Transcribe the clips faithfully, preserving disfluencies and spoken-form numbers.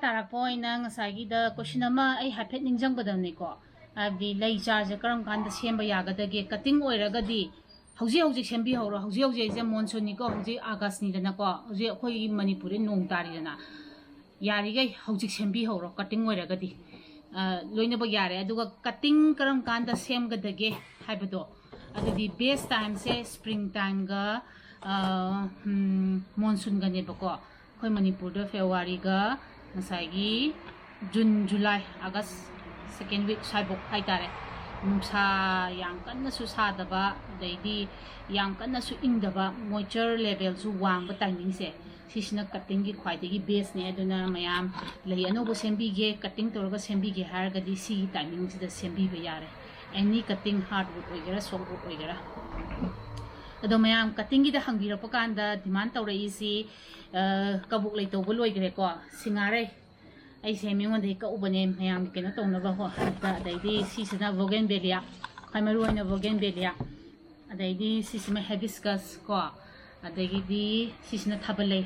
ꯇꯥꯔꯛꯄ ꯑꯣꯏꯅ ꯉꯁꯥꯏꯒꯤꯗ ꯀꯣꯏꯁꯟ ꯑꯃ ꯑꯩ ꯍꯥꯏꯐꯦꯠ ꯅꯤꯡꯁꯤꯡꯒꯗꯕꯅꯤꯀꯣ꯫ ꯍꯥꯏꯕꯗꯤ ꯂꯩ ꯆꯥꯔꯁꯦ ꯀꯔꯝ ꯀꯥꯟꯗ ꯁꯦꯝꯕ ꯌꯥꯒꯗꯒꯦ? ꯀꯇꯤꯡ ꯑꯣꯏꯔꯒꯗꯤ ꯍꯧꯖꯤꯛ ꯍꯧꯖꯤꯛ ꯁꯦꯝꯕꯤꯍꯧꯔꯣ꯫ ꯍꯧꯖꯤꯛ ꯍꯧꯖꯤꯛ ꯑꯩꯁꯦ ꯃꯣꯟꯁꯨꯟꯅꯤꯀꯣ, ꯍꯧꯖꯤꯛ ꯑꯥꯒꯁꯅꯤꯗꯅꯀꯣ, ꯍꯧꯖꯤꯛ ꯑꯩꯈꯣꯏꯒꯤ ꯃꯅꯤꯄꯨꯔꯗ ꯅꯣꯡ ꯇꯥꯔꯤꯗꯅ꯫ ꯌꯥꯔꯤꯈꯩ ꯍꯧꯖꯤꯛ ꯁꯦꯝꯕꯤꯍꯧꯔꯣ, ꯀꯇꯤꯡ ꯑꯣꯏꯔꯒꯗꯤ꯫ ꯑ, ꯂꯣꯏꯅꯃꯛ ꯌꯥꯔꯦ꯫ ꯑꯗꯨꯒ ꯀꯇꯤꯡ ꯀꯔꯝ ꯀꯥꯟꯗ ꯁꯦꯝꯒꯗꯒꯦ ꯍꯥꯏꯕꯗꯣ, ꯑꯗꯨꯗꯤ ꯕꯦꯁ ꯇꯥꯏꯝꯁꯦ ꯁ꯭ꯄ꯭ꯔꯤꯡ ꯇꯥꯏꯝꯒ, ꯑ, ꯎꯝ, ꯃꯣꯟꯁꯨꯟꯒꯅꯦꯕꯀꯣ꯫ ꯑꯩꯈꯣꯏ ꯃꯅꯤꯄꯨꯔꯗ ꯐꯦꯕꯋꯥꯔꯤꯒ ꯉꯁꯥꯏꯒꯤ June, July, August second week ꯁ꯭ꯋꯥꯏꯐꯥꯎ ꯍꯥꯏꯇꯥꯔꯦ꯫ ꯅꯨꯡꯁꯥ ꯌꯥꯝ ꯀꯟꯅꯁꯨ ꯁꯥꯗꯕ, ꯑꯗꯩꯗꯤ ꯌꯥꯝ ꯀꯟꯅꯁꯨ ꯏꯪꯗꯕ, ꯃꯣꯏꯆꯔ ꯂꯦꯚꯦꯜꯁꯨ ꯋꯥꯡꯕ ꯇꯥꯏꯃꯤꯡꯁꯦ, ꯁꯤꯁꯤꯅ ꯀꯇꯤꯡꯒꯤ ꯈ꯭ꯋꯥꯏꯗꯒꯤ ꯕꯦꯁꯅꯦ꯫ ꯑꯗꯨꯅ ꯃꯌꯥꯝ ꯂꯩ ꯑꯅꯧꯕ ꯁꯦꯝꯕꯤꯒꯦ, ꯀꯇꯤꯡ ꯇꯧꯔꯒ ꯁꯦꯝꯕꯤꯒꯦ ꯍꯥꯏꯔꯒꯗꯤ ꯁꯤꯒꯤ ꯇꯥꯏꯃꯤꯡꯁꯤꯗ ꯁꯦꯝꯕꯤꯕ ꯌꯥꯔꯦ꯫ ꯑꯦꯅꯤ ꯀꯇꯤꯡ, ꯍꯥꯔꯠꯋꯨꯗ ꯑꯣꯏꯒꯦꯔꯥ, ꯁꯣꯐꯋꯨꯗ ꯑꯣꯏꯒꯦꯔꯥ꯫ ꯑꯗꯣ ꯃꯌꯥꯝ ꯀꯇꯤꯡꯒꯤꯗ ꯍꯪꯕꯤꯔꯛꯄ ꯀꯥꯟꯗ ꯗꯤꯃꯥꯟ ꯇꯧꯔꯛꯏꯁꯤ, ꯑ, ꯀꯕꯣꯛ ꯂꯩ ꯇꯧꯕ ꯂꯣꯏꯈ꯭ꯔꯦꯀꯣ, ꯁꯤꯡꯉꯥꯔꯩ꯫ ꯑꯩꯁꯦ ꯃꯤꯉꯣꯟꯗꯒꯤ ꯀꯛꯎꯕꯅꯦ ꯃꯌꯥꯝꯒꯤ ꯀꯩꯅꯣ ꯇꯧꯅꯕ ꯍꯣ꯫ ꯑꯗ-, ꯑꯗꯩꯗꯤ ꯁꯤꯁꯤꯅ ꯕꯣꯒꯦꯟꯕꯦꯂꯤꯌꯥ, ꯈ꯭ꯋꯥꯏ ꯃꯔꯨ ꯑꯣꯏꯅ ꯕꯣꯒꯦꯟꯕꯦꯂꯤꯌꯥ꯫ ꯑꯗꯩꯗꯤ ꯁꯤꯁꯤꯃ ꯍꯦꯕꯤꯁꯀꯁ ꯀꯣ꯫ ꯑꯗꯒꯤꯗꯤ ꯁꯤꯁꯤꯅ ꯊꯥꯕꯜꯂꯩ꯫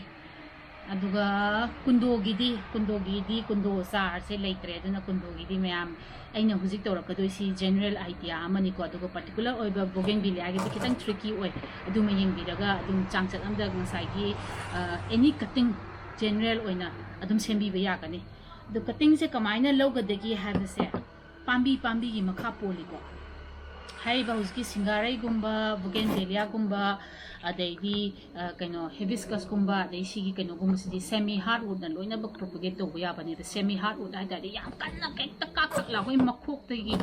ꯑꯗꯨꯒ ꯀꯨꯟꯗꯣꯒꯤꯗꯤ, ꯀꯨꯟꯗꯣꯒꯤꯗꯤ, ꯀꯨꯟꯗꯣ ꯆꯥꯔꯁꯦ ꯂꯩꯇ꯭ꯔꯦ, ꯑꯗꯨꯅ ꯀꯨꯟꯗꯣꯒꯤꯗꯤ ꯃꯌꯥꯝ ꯑꯩꯅ ꯍꯧꯖꯤꯛ ꯇꯧꯔꯛꯀꯗꯣꯏꯁꯤ ꯖꯦꯅꯔꯦꯜ ꯑꯥꯏꯗꯤꯌꯥ ꯑꯃꯅꯤꯀꯣ, ꯑꯗꯨꯒ ꯄꯥꯔꯇꯤꯀꯨꯂꯔ ꯑꯣꯏꯕ ꯕꯣꯒꯦꯟꯕꯤꯂꯤꯌꯥꯒꯤꯗꯤ ꯈꯤꯇꯪ ꯇ꯭ꯔꯤꯀꯤ ꯑꯣꯏ꯫ ꯑꯗꯨꯃ ꯌꯦꯡꯕꯤꯔꯒ ꯑꯗꯨꯝ ꯆꯥꯡꯆꯠ ꯑꯃꯗ ꯉꯁꯥꯏꯒꯤ, ꯑ, ꯑꯦꯅꯤ ꯀꯇꯤꯡ ꯖꯦꯅꯔꯦꯜ ꯑꯣꯏꯅ ꯑꯗꯨꯝ ꯁꯦꯝꯕꯤꯕ ꯌꯥꯒꯅꯤ꯫ ꯑꯗꯣ ꯀꯇꯤꯡꯁꯦ ꯀꯃꯥꯏꯅ ꯂꯧꯒꯗꯒꯦ ꯍꯥꯏꯕꯁꯦ ꯄꯥꯝꯕꯤ ꯄꯥꯝꯕꯤꯒꯤ ꯃꯈꯥ ꯄꯣꯜꯂꯤꯀꯣ꯫ ꯍꯥꯏꯔꯤꯕ ꯍꯧꯖꯤꯛꯀꯤ ꯁꯤꯡꯒꯥꯔꯩꯒꯨꯝꯕ, ꯕꯣꯒꯦꯟꯕꯦꯂꯤꯌꯥꯒꯨꯝꯕ, ꯑꯗꯩꯗꯤ, ꯑ, ꯀꯩꯅꯣ, ꯍꯦꯕꯤꯁꯀꯁꯀꯨꯝꯕ, ꯑꯗꯩ ꯁꯤꯒꯤ ꯀꯩꯅꯣꯒꯨꯝꯕꯁꯤꯗꯤ ꯁꯦꯃꯤ ꯍꯥꯔꯠꯋꯨꯗꯅ ꯂꯣꯏꯅꯃꯛ ꯄ꯭ꯔꯣꯄꯒꯦꯠ ꯇꯧꯕ ꯌꯥꯕꯅꯦꯕ꯫ ꯁꯦꯃꯤ ꯍꯥꯔꯠꯋꯨꯗ ꯍꯥꯏ ꯇꯥꯔꯗꯤ ꯌꯥꯝ ꯀꯟꯅ ꯍꯦꯛꯇ ꯀꯥꯛ ꯀꯥꯛ ꯂꯥꯎꯕꯒꯤ ꯃꯈꯣꯛꯇꯒꯤ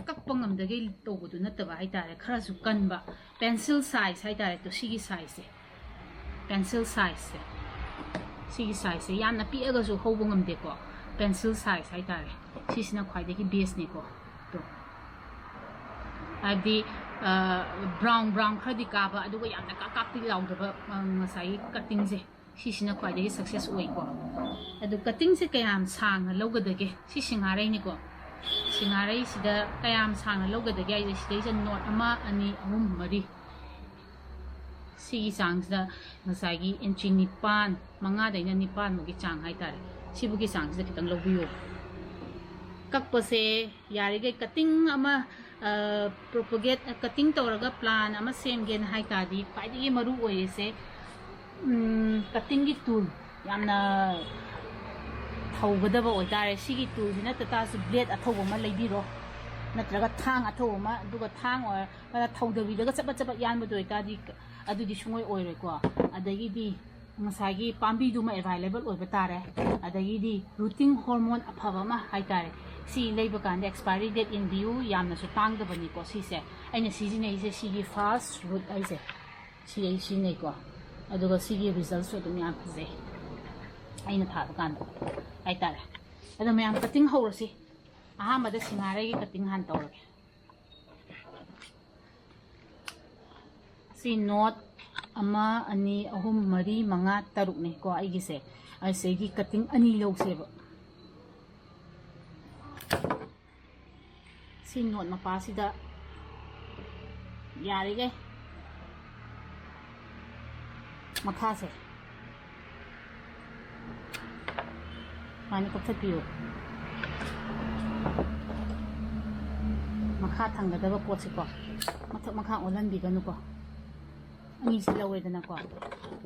ꯀꯛꯄ ꯉꯝꯗꯒꯩ ꯇꯧꯕꯗꯨ ꯅꯠꯇꯕ ꯍꯥꯏ ꯇꯥꯔꯦ, ꯈꯔꯁꯨ ꯀꯟꯕ, ꯄꯦꯟꯁꯤꯜ ꯁꯥꯏꯖ ꯍꯥꯏ ꯇꯥꯔꯦ꯫ ꯇꯣ ꯁꯤꯒꯤ ꯁꯥꯏꯖꯁꯦ, ꯄꯦꯟꯁꯤꯜ ꯁꯥꯏꯖꯁꯦ, ꯁꯤꯒꯤ ꯁꯥꯏꯖꯁꯦ ꯌꯥꯝꯅ ꯄꯤꯛꯑꯒꯁꯨ ꯍꯧꯕ ꯉꯝꯗꯦꯀꯣ, ꯄꯦꯟꯁꯤꯜ ꯁꯥꯏꯖ ꯍꯥꯏ ꯇꯥꯔꯦ꯫ ꯁꯤꯁꯤꯅ ꯈ꯭ꯋꯥꯏꯗꯒꯤ ꯕꯦꯁꯅꯤꯀꯣ꯫ ꯇꯣ꯫ ꯍꯥꯏꯕꯗꯤ, ꯑ, ꯕ꯭ꯔꯥꯎꯟ, ꯕ꯭ꯔꯥꯎꯟ ꯈꯔꯗꯤ ꯀꯥꯕ, ꯑꯗꯨꯒ ꯌꯥꯝꯅ ꯀꯥꯛ ꯀꯥꯛꯇꯤ ꯂꯥꯎꯗꯕ, ꯑ, ꯉꯁꯥꯏꯒꯤ ꯀꯇꯤꯡꯁꯦ, ꯁꯤꯁꯤꯅ ꯈ꯭ꯋꯥꯏꯗꯒꯤ ꯁꯛꯁꯦꯁ ꯑꯣꯏꯀꯣ꯫ ꯑꯗꯨ ꯀꯇꯤꯡꯁꯦ ꯀꯌꯥꯝ ꯁꯥꯡꯅ ꯂꯧꯒꯗꯒꯦ? ꯁꯤ ꯁꯤꯡꯉꯥꯔꯩꯅꯤꯀꯣ꯫ ꯁꯤꯡꯉꯥꯔꯩꯁꯤꯗ ꯀꯌꯥꯝ ꯁꯥꯡꯅ ꯂꯧꯒꯗꯒꯦ ꯍꯥꯏꯁꯦ, ꯁꯤꯗꯩꯁꯤꯗ ꯅꯣꯠ ꯑꯃ, ꯑꯅꯤ, ꯑꯍꯨꯝ, ꯃꯔꯤ, ꯁꯤꯒꯤ ꯆꯥꯡꯁꯤꯗ ꯉꯁꯥꯏꯒꯤ ꯏꯟꯆꯤ ꯅꯤꯄꯥꯟ, ꯃꯉꯥꯗꯩꯅ ꯅꯤꯄꯥꯟꯃꯨꯛꯀꯤ ꯆꯥꯡ ꯍꯥꯏꯇꯥꯔꯦ꯫ ꯁꯤꯕꯨꯒꯤ ꯆꯥꯡꯁꯤꯗ ꯈꯤꯇꯪ ꯂꯧꯕꯤꯌꯣ꯫ ꯀꯛꯄꯁꯦ ꯌꯥꯔꯤꯈꯩ cutting ꯑꯃ, propagate, cutting ꯇꯧꯔꯒ plan ꯑꯃ ꯁꯦꯝꯒꯦꯅ ꯍꯥꯏ ꯇꯥꯔꯗꯤ ꯈ꯭ꯋꯥꯏꯗꯒꯤ ꯃꯔꯨ ꯑꯣꯏꯔꯤꯁꯦ cuttingꯒꯤ tool, ꯌꯥꯝꯅ ꯊꯧꯒꯗꯕ ꯑꯣꯏꯇꯥꯔꯦ, ꯁꯤꯒꯤ toolꯁꯤ ꯅꯠꯇ ꯇꯥꯔꯁꯨ blade ꯑꯊꯧꯕ ꯑꯃ ꯂꯩꯕꯤꯔꯣ, ꯅꯠꯇ꯭ꯔꯒ ꯊꯥꯡ ꯑꯊꯧꯕ ꯑꯃ, ꯑꯗꯨꯒ ꯊꯥꯡ ꯑꯣꯏꯔ ꯊꯧꯗꯕꯤꯗꯒ ꯆꯄꯠ ꯆꯄꯠ ꯌꯥꯟꯕꯗꯣ ꯑꯣꯏꯇꯥꯔꯗꯤ ꯑꯗꯨꯗꯤ ꯁꯨꯡꯑꯣꯏ ꯑꯣꯏꯔꯣꯏꯀꯣ꯫ ꯑꯗꯒꯤꯗꯤ ꯉꯁꯥꯏꯒꯤ ꯄꯥꯝꯕꯤꯗꯨꯃ available ꯑꯣꯏꯕ ꯇꯥꯔꯦ꯫ ꯑꯗꯒꯤꯗꯤ rooting hormone ꯑꯐꯕ ꯑꯃ ꯍꯥꯏꯇꯥꯔꯦ, ꯁꯤ ꯂꯩꯕ ꯀꯥꯟꯗ expiry date ꯌꯦꯡꯕꯤꯌꯨ, ꯌꯥꯝꯅꯁꯨ ꯇꯥꯡꯗꯕꯅꯤꯀꯣ꯫ ꯁꯤꯁꯦ ꯑꯩꯅ ꯁꯤꯖꯤꯟꯅꯩꯁꯦ, ꯁꯤꯒꯤ First Root ꯍꯥꯏꯁꯦ, ꯁꯤ ꯑꯩ ꯁꯤꯖꯤꯟꯅꯩꯀꯣ꯫ ꯑꯗꯨꯒ ꯁꯤꯒꯤ resultꯁꯨ ꯑꯗꯨꯝ ꯌꯥꯝ ꯐꯖꯩ, ꯑꯩꯅ ꯊꯥꯕ ꯀꯥꯟꯗ ꯍꯥꯏꯇꯥꯔꯦ꯫ ꯑꯗꯣ ꯃꯌꯥꯝ cutting ꯍꯧꯔꯁꯤ꯫ ꯑꯍꯥꯟꯕꯗ ꯁꯤꯡꯍꯥꯔꯩꯒꯤ cutting ꯍꯥꯟꯅ ꯇꯧꯔꯒꯦ꯫ ꯁꯤ knot ꯑꯃ, ꯑꯅꯤ, ꯑꯍꯨꯝ, ꯃꯔꯤ, ꯃꯉꯥ, ꯇꯔꯨꯛꯅꯦꯀꯣ ꯑꯩꯒꯤꯁꯦ꯫ ꯑꯁꯤꯒꯤ cutting ꯑꯅꯤ ꯂꯧꯁꯦꯕ꯫ ꯁꯤ knot ꯃꯄꯥꯁꯤꯗ ꯌꯥꯔꯤꯈꯩ ꯃꯈꯥꯁꯦ ꯁꯨꯃꯥꯏꯅ ꯀꯛꯊꯠꯄꯤꯌꯨ꯫ ꯃꯈꯥ ꯊꯪꯒꯗꯕ ꯄꯣꯠꯁꯤꯀꯣ, ꯃꯊꯛ ꯃꯈꯥ ꯑꯣꯜꯍꯟꯕꯤꯒꯅꯨꯀꯣ꯫ ꯑꯅꯤꯁꯤ ꯂꯧꯔꯦꯗꯅꯀꯣ,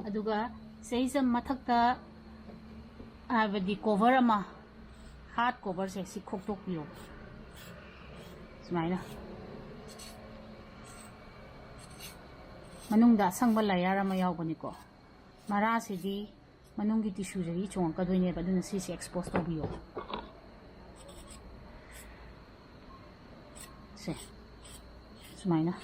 ꯑꯗꯨꯒ ꯁꯤꯗꯩꯁꯤꯗ ꯃꯊꯛꯇ, ꯍꯥꯏꯕꯗꯤ cover ꯑꯃ, hard coverꯁꯦ ꯁꯤ ꯈꯣꯛꯇꯣꯛꯄꯤꯌꯣ꯫ ꯁꯨꯃꯥꯏꯅ ꯃꯅꯨꯡꯗ ꯑꯁꯪꯕ layer ꯑꯃ ꯌꯥꯎꯕꯅꯤꯀꯣ꯫ ꯃꯔꯥꯁꯤꯗꯤ ꯃꯅꯨꯡꯒꯤ tissueꯁꯤꯗꯤ ꯆꯣꯡꯉꯛꯀꯗꯣꯏꯅꯦꯕ, ꯑꯗꯨꯅ ꯁꯤꯁꯦ expose ꯇꯧꯕꯤꯌꯣ꯫ ꯁꯦ ꯁꯨꯃꯥꯏꯅ꯫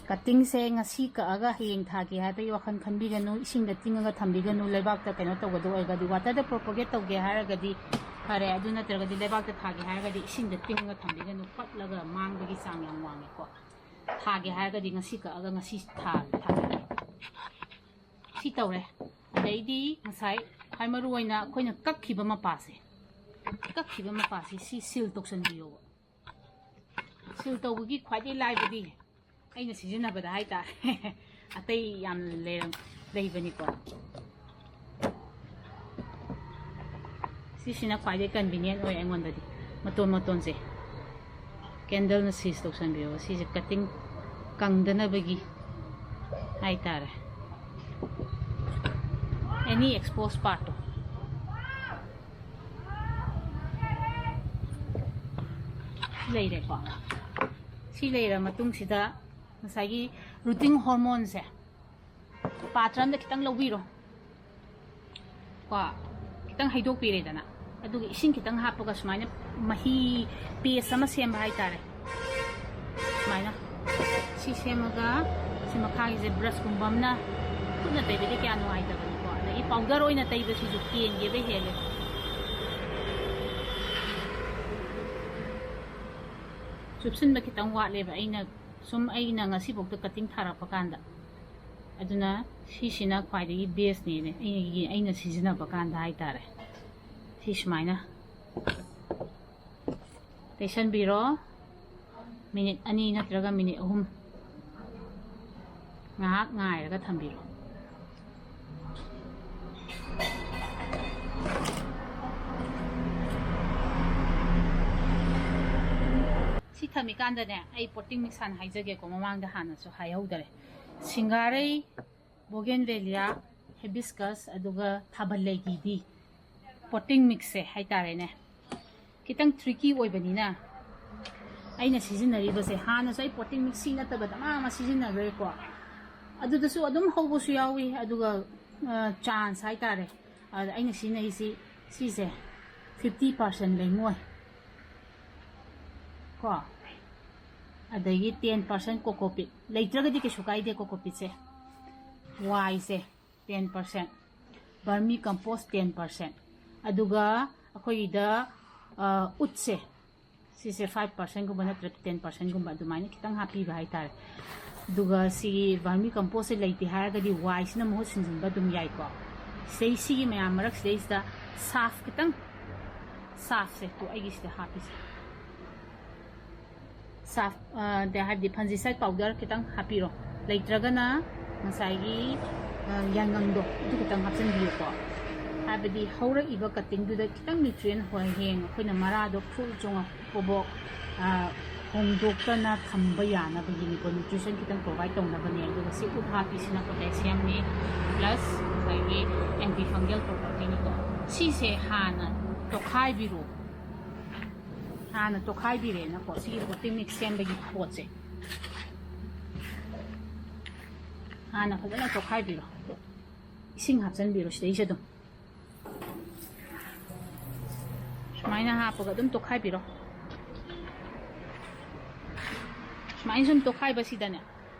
Cuttingꯁꯦ ꯉꯁꯤ ꯀꯛꯑꯒ ꯍꯌꯦꯡ ꯊꯥꯒꯦ ꯍꯥꯏꯕꯒꯤ ꯋꯥꯈꯜ ꯈꯟꯕꯤꯒꯅꯨ꯫ ꯏꯁꯤꯡꯗ ꯇꯤꯡꯉꯒ ꯊꯝꯕꯤꯒꯅꯨ꯫ ꯂꯩꯕꯥꯛꯇ ꯀꯩꯅꯣ ꯇꯧꯒꯗꯕ ꯑꯣꯏꯔꯒꯗꯤ, waterꯗ propagate ꯇꯧꯒꯦ ꯍꯥꯏꯔꯒꯗꯤ ꯐꯔꯦ, ꯑꯗꯨ ꯅꯠꯇ꯭ꯔꯒꯗꯤ ꯂꯩꯕꯥꯛꯇ ꯊꯥꯒꯦ ꯍꯥꯏꯔꯒꯗꯤ ꯏꯁꯤꯡꯗ ꯇꯤꯡꯉꯒ ꯊꯝꯕꯤꯒꯅꯨ, ꯄꯠꯂꯒ ꯃꯥꯡꯕꯒꯤ ꯆꯥꯡ ꯌꯥꯝ ꯋꯥꯡꯉꯦꯀꯣ꯫ ꯊꯥꯒꯦ ꯍꯥꯏꯔꯒꯗꯤ ꯉꯁꯤ ꯀꯛꯑꯒ ꯉꯁꯤ ꯊꯥ-, ꯊꯥꯖꯒꯦ꯫ ꯁꯤ ꯇꯧꯔꯦ꯫ ꯑꯗꯩꯗꯤ ꯉꯁꯥꯏ ꯈ꯭ꯋꯥꯏ ꯃꯔꯨ ꯑꯣꯏꯅ ꯑꯩꯈꯣꯏꯅ ꯀꯛꯈꯤꯕ ꯃꯄꯥꯁꯦ, ꯀꯛꯈꯤꯕ ꯃꯄꯥꯁꯦ ꯁꯤ seal ꯇꯧꯁꯟꯕꯤꯌꯣꯕ꯫ Seal ꯇꯧꯕꯒꯤ ꯈ꯭ꯋꯥꯏꯗꯒꯤ ꯂꯥꯏꯕꯗꯤ ꯑꯩꯅ ꯁꯤꯖꯤꯟꯅꯕꯗ ꯍꯥꯏꯇꯥꯔꯦ, ꯑꯇꯩ ꯌꯥꯝ ꯂꯩꯔꯝ- ꯂꯩꯕꯅꯤꯀꯣ꯫ ꯁꯤꯁꯤꯅ ꯈ꯭ꯋꯥꯏꯗꯩ convenient ꯑꯣꯏ ꯑꯩꯉꯣꯟꯗꯗꯤ꯫ ꯃꯇꯣꯟ ꯃꯇꯣꯟꯁꯦ candleꯅ seize ꯇꯧꯁꯟꯕꯤꯌꯣ꯫ ꯁꯤꯁꯦ cutting ꯀꯪꯗꯅꯕꯒꯤ ꯍꯥꯏꯇꯥꯔꯦ꯫ Any exposed partꯇꯣ꯫ ꯂꯩꯔꯦꯀꯣ꯫ ꯁꯤ ꯂꯩꯔ ꯃꯇꯨꯡꯁꯤꯗ ꯉꯁꯥꯏꯒꯤ rooting hormoneꯁꯦ ꯄꯥꯇ꯭ꯔ ꯑꯝꯗ ꯈꯤꯇꯪ ꯂꯧꯕꯤꯔꯣ ꯀꯣ, ꯈꯤꯇꯪ ꯍꯩꯗꯣꯛꯄꯤꯔꯦꯗꯅ, ꯑꯗꯨꯒ ꯏꯁꯤꯡ ꯈꯤꯇꯪ ꯍꯥꯞꯄꯒ ꯁꯨꯃꯥꯏꯅ ꯃꯍꯤ paste ꯑꯃ ꯁꯦꯝꯕ ꯍꯥꯏꯇꯥꯔꯦ꯫ ꯁꯨꯃꯥꯏꯅ ꯁꯤ ꯁꯦꯝꯃꯒ ꯁꯤ ꯃꯈꯥꯒꯤꯁꯦ brushꯀꯨꯝꯕ ꯑꯃꯅ, ꯈꯨꯠꯅ ꯇꯩꯕꯗꯤ ꯀꯌꯥ ꯅꯨꯡꯉꯥꯏꯇꯕꯅꯤꯀꯣ, ꯑꯗꯒꯤ powder ꯑꯣꯏꯅ ꯇꯩꯕꯁꯤꯁꯨ ꯀꯦꯟꯒꯦꯕ ꯍꯦꯜꯂꯦ꯫ ꯆꯨꯞꯁꯤꯟꯕ ꯈꯤꯇꯪ ꯋꯥꯠꯂꯦꯕ, ꯑꯩꯅ ꯁꯨꯝ ꯑꯩꯅ ꯉꯁꯤꯐꯥꯎꯗ cutting ꯊꯥꯔꯛꯄ ꯀꯥꯟꯗ꯫ ꯑꯗꯨꯅ ꯁꯤꯁꯤꯅ ꯈ꯭ꯋꯥꯏꯗꯒꯤ bestꯅꯦꯅꯦ, ꯑꯩꯒꯤ, ꯑꯩꯅ ꯁꯤꯖꯤꯟꯅꯕ ꯀꯥꯟꯗ ꯍꯥꯏꯇꯥꯔꯦ꯫ ꯁꯤ ꯁꯨꯃꯥꯏꯅ ꯇꯩꯁꯟꯕꯤꯔꯣ꯫ Minute ꯑꯅꯤ ꯅꯠꯇ꯭ꯔꯒ minute ꯑꯍꯨꯝ ꯉꯥꯏꯍꯥꯛ ꯉꯥꯏꯔꯒ ꯊꯝꯕꯤꯔꯣ꯫ ꯁꯤ ꯊꯝꯃꯤꯀꯥꯟꯗꯅꯦ, ꯑꯩ potting mix ꯍꯥꯟꯅ ꯍꯥꯏꯖꯒꯦꯀꯣ, ꯃꯃꯥꯡꯗ ꯍꯥꯟꯅꯁꯨ ꯍꯥꯏꯍꯧꯗꯔꯦ꯫ ꯁꯤꯡꯒꯥꯔꯩ, bougainvillea, hibiscus, ꯑꯗꯨꯒ ꯊꯥꯕꯜ ꯂꯩꯒꯤꯗꯤ potting mixꯁꯦ ꯍꯥꯏꯇꯥꯔꯦꯅꯦ, ꯈꯤꯇꯪ tricky ꯑꯣꯏꯕꯅꯤꯅ, ꯑꯩꯅ ꯁꯤꯖꯤꯟꯅꯔꯤꯕꯁꯦ, ꯍꯥꯟꯅꯁꯨ ꯑꯩ potting mix ꯁꯤ ꯅꯠꯇꯕ ꯗꯃꯥ ꯑꯃ ꯁꯤꯖꯤꯟꯅꯈ꯭ꯔꯦꯀꯣ, ꯑꯗꯨꯗꯁꯨ ꯑꯗꯨꯝ ꯍꯧꯕꯁꯨ ꯌꯥꯎꯏ꯫ ꯑꯗꯨꯒ, ꯑ, chance ꯍꯥꯏꯇꯥꯔꯦ, ꯑꯗ ꯑꯩꯅ ꯁꯤꯖꯤꯟꯅꯔꯤꯁꯤ ꯁꯤꯁꯦ fifty percent ꯂꯩꯉꯣꯏ ꯀꯣ, ꯑꯗꯒꯤ ten percent cocopeat, ꯂꯩꯇ꯭ꯔꯒꯗꯤ ꯀꯩꯁꯨ ꯀꯥꯏꯗꯦ cocopeatꯁꯦ, ꯋꯥꯏꯁꯦ ten percent, vermicompost ten percent, ꯑꯗꯨꯒ ꯑꯩꯈꯣꯏꯒꯤꯗ, ꯑ, ꯎꯠꯁꯦ, ꯁꯤꯁꯦ five percentꯒꯨꯝꯕ ꯅꯠꯇ꯭ꯔꯒ ten percentꯒꯨꯝꯕ ꯑꯗꯨꯃꯥꯏꯅ ꯈꯤꯇꯪ ꯍꯥꯞꯄꯤꯕ ꯍꯥꯏꯇꯥꯔꯦ꯫ ꯑꯗꯨꯒ ꯁꯤꯒꯤ vermicompostꯁꯦ ꯂꯩꯇꯦ ꯍꯥꯏꯔꯒꯗꯤ ꯋꯥꯏꯁꯤꯅ ꯃꯍꯨꯠ ꯁꯤꯟꯖꯤꯟꯕ ꯑꯗꯨꯝ ꯌꯥꯏꯀꯣ꯫ ꯁꯤꯗꯩ, ꯁꯤꯒꯤ ꯃꯌꯥꯝ ꯃꯔꯛꯁꯤꯗꯩꯁꯤꯗ ꯁꯥꯐ ꯈꯤꯇꯪ, ꯁꯥꯐꯁꯦ ꯇꯣ ꯑꯩꯒꯤꯁꯤꯗ ꯍꯥꯞꯄꯤꯁꯦ꯫ ꯁꯥꯐ, ꯑ, ꯗ ꯍꯥꯏꯕꯗꯤ fungicide powder ꯈꯤꯇꯪ ꯍꯥꯞꯄꯤꯔꯣ, ꯂꯩꯇ꯭ꯔꯒꯅ ꯉꯁꯥꯏꯒꯤ ꯌꯥꯏꯉꯪꯗꯣ ꯑꯗꯨ ꯈꯤꯇꯪ ꯍꯥꯞꯆꯤꯟꯕꯤꯌꯨꯀꯣ꯫ ꯍꯥꯏꯕꯗꯤ ꯍꯧꯔꯛꯏꯕ ꯀꯠꯇꯤꯡꯗꯨꯗ ꯈꯤꯇꯪ ꯅ꯭ꯌꯨꯇ꯭ꯔꯤꯌꯦꯟ ꯍꯣꯏ, ꯍꯌꯦꯡ ꯑꯩꯈꯣꯏꯅ ꯃꯔꯥꯗꯣ ꯐꯨꯜ ꯆꯣꯡꯉꯛꯄꯐꯥꯎ ꯍꯣꯡꯗꯣꯛꯇꯅ ꯊꯝꯕ ꯌꯥꯅꯕꯒꯤꯅꯤꯀꯣ, ꯅ꯭ꯌꯨꯇ꯭ꯔꯤꯁꯟ ꯈꯤꯇꯪ ꯄ꯭ꯔꯣꯚꯥꯏꯠ ꯇꯧꯅꯕꯅꯦ꯫ ꯑꯗꯨꯒ ꯁꯤ ꯎꯠ ꯍꯥꯞꯄꯤꯁꯤꯅ ꯄꯣꯇꯦꯁꯤꯌꯝꯅꯤ, ꯄ꯭ꯂꯁ ꯉꯁꯥꯏꯒꯤ ꯑꯦꯟꯇꯤ ꯐꯪꯒꯦꯜ ꯄ꯭ꯔꯣꯄꯔꯇꯤꯅꯤꯀꯣ꯫ ꯁꯤꯁꯦ ꯍꯥꯟꯅ ꯇꯣꯈꯥꯏꯕꯤꯔꯣ꯫ ꯍꯥꯟꯅ ꯇꯣꯈꯥꯏꯕꯤꯔꯦꯅꯀꯣ, ꯁꯤꯒꯤ ꯄꯣꯇꯤꯡ ꯃꯤꯛꯁ ꯁꯦꯝꯕꯒꯤ ꯄꯣꯠꯁꯦ ꯍꯥꯟꯅ ꯐꯖꯅ ꯇꯣꯈꯥꯏꯕꯤꯔꯣ꯫ ꯏꯁꯤꯡ ꯍꯥꯞꯆꯤꯟꯕꯤꯔꯣ ꯁꯤꯗꯩꯁꯤꯗ ꯑꯗꯨꯝ꯫ ꯁꯨꯃꯥꯏꯅ ꯍꯥꯞꯄꯒ ꯑꯗꯨꯝ ꯇꯣꯈꯥꯏꯕꯤꯔꯣ꯫ ꯁꯨꯃꯥꯏꯅ ꯁꯨꯝ ꯇꯣꯈꯥꯏꯕꯁꯤꯗꯅꯦ,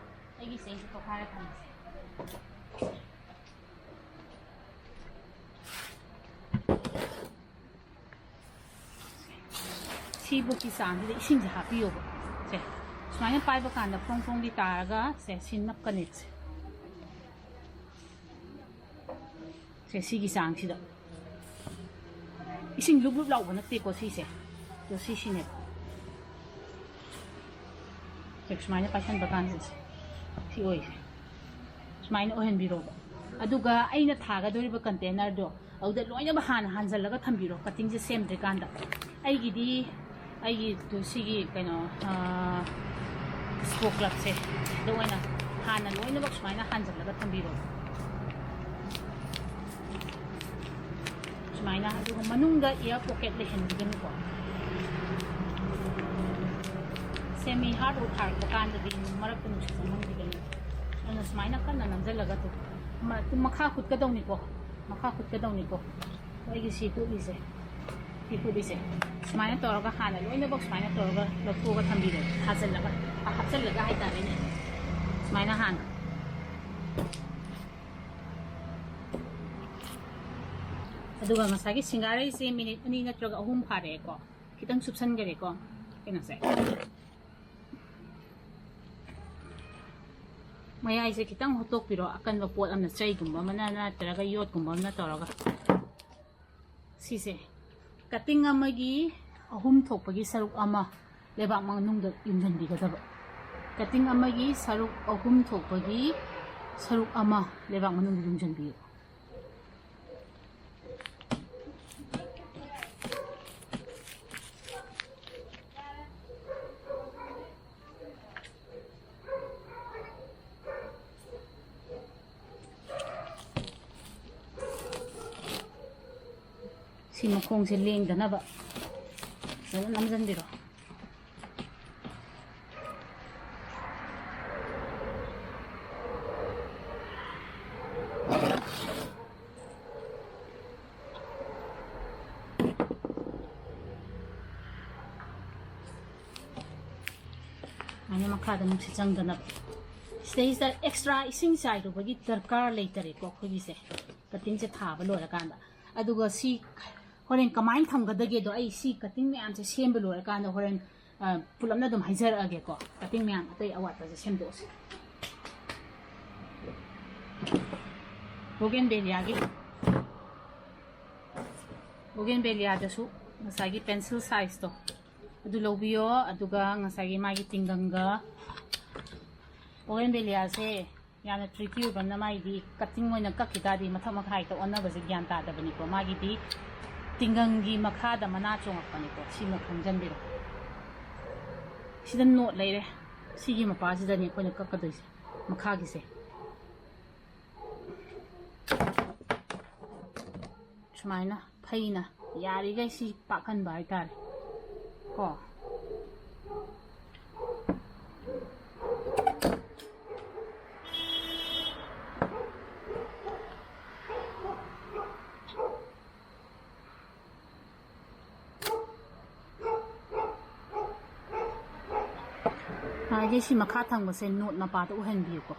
ꯑꯩꯒꯤ ꯆꯦꯡꯁꯦ ꯇꯣꯈꯥꯏꯔ ꯊꯝꯃꯁꯦ꯫ ꯁꯤꯕꯨꯛꯀꯤ ꯆꯥꯡꯁꯤꯗ ꯏꯁꯤꯡꯁꯦ ꯍꯥꯞꯄꯤꯌꯣꯕ꯫ ꯁꯦ, ꯁꯨꯃꯥꯏꯅ ꯄꯥꯏꯕ ꯀꯥꯟꯗ ꯐꯣꯡ ꯐꯣꯡꯗꯤ ꯇꯥꯔꯒ ꯁꯦ ꯁꯤ ꯅꯞꯀꯅꯤ꯫ ꯁꯦ, ꯁꯦ ꯁꯤꯒꯤ ꯆꯥꯡꯁꯤꯗ꯫ ꯏꯁꯤꯡ ꯂꯨꯞ ꯂꯨꯞ ꯂꯥꯎꯕ ꯅꯠꯇꯦꯀꯣ ꯁꯤꯁꯦ꯫ ꯑꯗꯣ ꯁꯤꯁꯤꯅꯦꯕ꯫ ꯁꯦ, ꯁꯨꯃꯥꯏꯅ ꯄꯥꯏꯁꯟꯕ ꯀꯥꯟꯁꯤꯗ ꯁꯤ ꯑꯣꯏꯁꯦ꯫ ꯁꯨꯃꯥꯏꯅ ꯑꯣꯏꯍꯟꯕꯤꯔꯣꯕ꯫ ꯑꯗꯨꯒ ꯑꯩꯅ ꯊꯥꯒꯗꯧꯔꯤꯕ ꯀꯟꯇꯦꯅꯔꯗꯣ ꯑꯗꯨꯗ ꯂꯣꯏꯅꯃꯛ ꯍꯥꯟꯅ ꯍꯥꯟꯖꯜꯂꯒ ꯊꯝꯕꯤꯔꯣ, ꯀꯠꯇꯤꯡꯁꯦ ꯁꯦꯝꯗ꯭ꯔꯤꯀꯥꯟꯗ꯫ ꯑꯩꯒꯤꯗꯤ, ꯑꯩꯒꯤ ꯇꯨ-, ꯁꯤꯒꯤ ꯀꯩꯅꯣ, ꯁ꯭ꯄꯣꯛ ꯀ꯭ꯂꯞꯁꯦ ꯁꯤꯗ ꯑꯣꯏꯅ ꯍꯥꯟꯅ ꯂꯣꯏꯅꯃꯛ ꯁꯨꯃꯥꯏꯅ ꯍꯥꯟꯖꯜꯂꯒ ꯊꯝꯕꯤꯔꯣ꯫ ꯁꯨꯃꯥꯏꯅ, ꯑꯗꯨꯒ ꯃꯅꯨꯡꯗ ꯏꯌꯥꯔ ꯄꯣꯀꯦꯠ ꯂꯩꯍꯟꯕꯤꯒꯅꯨꯀꯣ꯫ ꯁꯦꯃꯤ ꯍꯥꯔꯠ ꯋꯨꯗ ꯊꯥꯔꯛꯄ ꯀꯥꯟꯗꯗꯤ ꯃꯔꯛꯇ ꯅꯨꯡꯁꯤꯠ ꯆꯪꯍꯟꯕꯤꯒꯅꯨ꯫ ꯑꯗꯨꯅ ꯁꯨꯃꯥꯏꯅ ꯀꯟꯅ ꯅꯝꯁꯤꯜꯂꯒ ꯑꯗꯨꯝ ꯃ-, ꯑꯗꯨꯝ ꯃꯈꯥ ꯍꯨꯠꯀꯗꯧꯅꯤꯀꯣ, ꯃꯈꯥ ꯍꯨꯠꯀꯗꯧꯅꯤꯀꯣ꯫ ꯑꯩꯒꯤ ꯁꯤ ꯍꯨꯠꯂꯤꯁꯦ, ꯁꯤ ꯍꯨꯠꯂꯤꯁꯦ ꯁꯨꯃꯥꯏꯅ ꯇꯧꯔꯒ ꯍꯥꯟꯅ ꯂꯣꯏꯅꯃꯛ ꯁꯨꯃꯥꯏꯅ ꯇꯧꯔꯒ ꯂꯧꯊꯣꯛꯑꯒ ꯊꯝꯕꯤꯔꯦ, ꯊꯥꯖꯤꯜꯂꯒ, ꯍꯥꯞꯆꯤꯜꯂꯒ ꯍꯥꯏꯇꯥꯔꯦꯅꯦ, ꯁꯨꯃꯥꯏꯅ ꯍꯥꯟꯅ꯫ ꯑꯗꯨꯒ ꯉꯁꯥꯏꯒꯤ ꯁꯤꯡꯒꯥꯔꯩꯁꯦ ꯃꯤꯅꯤꯠ ꯑꯅꯤ ꯅꯠꯇ꯭ꯔꯒ ꯑꯍꯨꯝ ꯐꯥꯔꯛꯑꯦꯀꯣ, ꯈꯤꯇꯪ ꯆꯨꯞꯁꯟꯈꯔꯦꯀꯣ ꯀꯩꯅꯣꯁꯦ꯫ ꯃꯌꯥꯏꯁꯦ ꯈꯤꯇꯪ ꯍꯨꯠꯇꯣꯛꯄꯤꯔꯣ, ꯑꯀꯟꯕ ꯄꯣꯠ ꯑꯃꯅ, ꯆꯩꯒꯨꯝꯕ ꯑꯃꯅ ꯅꯠꯇ꯭ꯔꯒ ꯌꯣꯠꯀꯨꯝꯕ ꯑꯃꯅ ꯇꯧꯔꯒ꯫ ꯁꯤꯁꯦ ꯀꯠꯇꯤꯡ ꯑꯃꯒꯤ ꯑꯍꯨꯝ ꯊꯣꯛꯄꯒꯤ ꯁꯔꯨꯛ ꯑꯃ ꯂꯩꯕꯥꯛ ꯃꯅꯨꯡꯗ ꯌꯨꯡꯁꯤꯟꯕꯤꯒꯗꯕ꯫ ꯀꯠꯇꯤꯡ ꯑꯃꯒꯤ ꯁꯔꯨꯛ ꯑꯍꯨꯝ ꯊꯣꯛꯄꯒꯤ ꯁꯔꯨꯛ ꯑꯃ ꯂꯩꯕꯥꯛ ꯃꯅꯨꯡꯗ ꯌꯨꯡꯁꯤꯟꯕꯤꯌꯨ꯫ ꯁꯤ ꯃꯈꯣꯡꯁꯦ ꯂꯦꯡꯗꯅꯕ ꯐꯖꯅ ꯅꯝꯁꯤꯟꯕꯤꯔꯣ꯫ ꯑꯗꯨꯃꯥꯏꯅ ꯃꯈꯥꯗ ꯅꯨꯡꯁꯤꯠ ꯆꯪꯗꯅꯕ꯫ ꯁꯤꯗꯩꯁꯤꯗ ꯑꯦꯛꯁꯇ꯭ꯔꯥ ꯏꯁꯤꯡ ꯆꯥꯏꯔꯨꯕꯒꯤ ꯗꯔꯀꯥꯔ ꯂꯩꯇꯔꯦꯀꯣ ꯑꯩꯈꯣꯏꯒꯤꯁꯦ, ꯀꯇꯤꯡꯁꯦ ꯊꯥꯕ ꯂꯣꯏꯔꯀꯥꯟꯗ꯫ ꯑꯗꯨꯒ ꯁꯤ ꯍꯣꯔꯦꯟ ꯀꯃꯥꯏꯅ ꯊꯝꯒꯗꯒꯦꯗꯣ ꯑꯩ ꯁꯤ ꯀꯇꯤꯡ ꯃꯌꯥꯝꯁꯦ ꯁꯦꯝꯕ ꯂꯣꯏꯔꯀꯥꯟꯗ ꯍꯣꯔꯦꯟ, ꯑ, ꯄꯨꯂꯞꯅ ꯑꯗꯨꯝ ꯍꯥꯏꯖꯔꯛꯑꯒꯦꯀꯣ꯫ ꯀꯇꯤꯡ ꯃꯌꯥꯝ ꯑꯇꯩ ꯑꯋꯥꯠꯄꯁꯦ ꯁꯦꯝꯗꯣꯛꯑꯁꯤ꯫ ꯕꯣꯒꯦꯟꯕꯦꯂꯤꯌꯥꯒꯤ, ꯕꯣꯒꯦꯟꯕꯦꯂꯤꯌꯥꯗꯁꯨ ꯉꯁꯥꯏꯒꯤ ꯄꯦꯟꯁꯤꯜ ꯁꯥꯏꯖꯇꯣ ꯑꯗꯨ ꯂꯧꯕꯤꯌꯣ꯫ ꯑꯗꯨꯒ ꯉꯁꯥꯏꯒꯤ ꯃꯥꯒꯤ ꯇꯤꯡꯒꯪꯒ, ꯕꯣꯒꯦꯟꯕꯦꯂꯤꯌꯥꯁꯦ ꯌꯥꯝꯅ ꯇ꯭ꯔꯤꯀꯤ ꯑꯣꯏꯕ ꯑꯃꯅ, ꯃꯥꯒꯤꯗꯤ ꯀꯇꯤꯡ ꯑꯣꯏꯅ ꯀꯛꯈꯤ ꯇꯥꯔꯗꯤ ꯃꯊꯛ ꯃꯈꯥ ꯍꯦꯛꯇ ꯑꯣꯟꯅꯕꯁꯦ ꯒ꯭ꯌꯥꯟ ꯇꯥꯗꯕꯅꯤꯀꯣ꯫ ꯃꯥꯒꯤꯗꯤ ꯇꯤꯡꯒꯪꯒꯤ ꯃꯈꯥꯗ ꯃꯅꯥ ꯆꯣꯡꯉꯛꯄꯅꯤꯀꯣ, ꯁꯤꯃ ꯈꯪꯖꯟꯕꯤꯔꯣ꯫ ꯁꯤꯗ ꯅꯣꯠ ꯂꯩꯔꯦ, ꯁꯤꯒꯤ ꯃꯄꯥꯁꯤꯗꯅꯤ ꯑꯩꯈꯣꯏꯅ ꯀꯛꯀꯗꯣꯏꯁꯦ, ꯃꯈꯥꯒꯤꯁꯦ꯫ ꯁꯨꯃꯥꯏꯅ ꯐꯩꯅ ꯌꯥꯔꯤꯈꯩ ꯁꯤ ꯄꯥꯛꯍꯟꯕ ꯍꯥꯏꯇꯥꯔꯦ ꯀꯣ꯫ ꯌꯥꯔꯤꯈꯩ ꯁꯤ ꯃꯈꯥ ꯊꯪꯕꯁꯦ ꯅꯣꯠ ꯃꯄꯥꯗ ꯑꯣꯏꯍꯟꯕꯤꯌꯨꯀꯣ꯫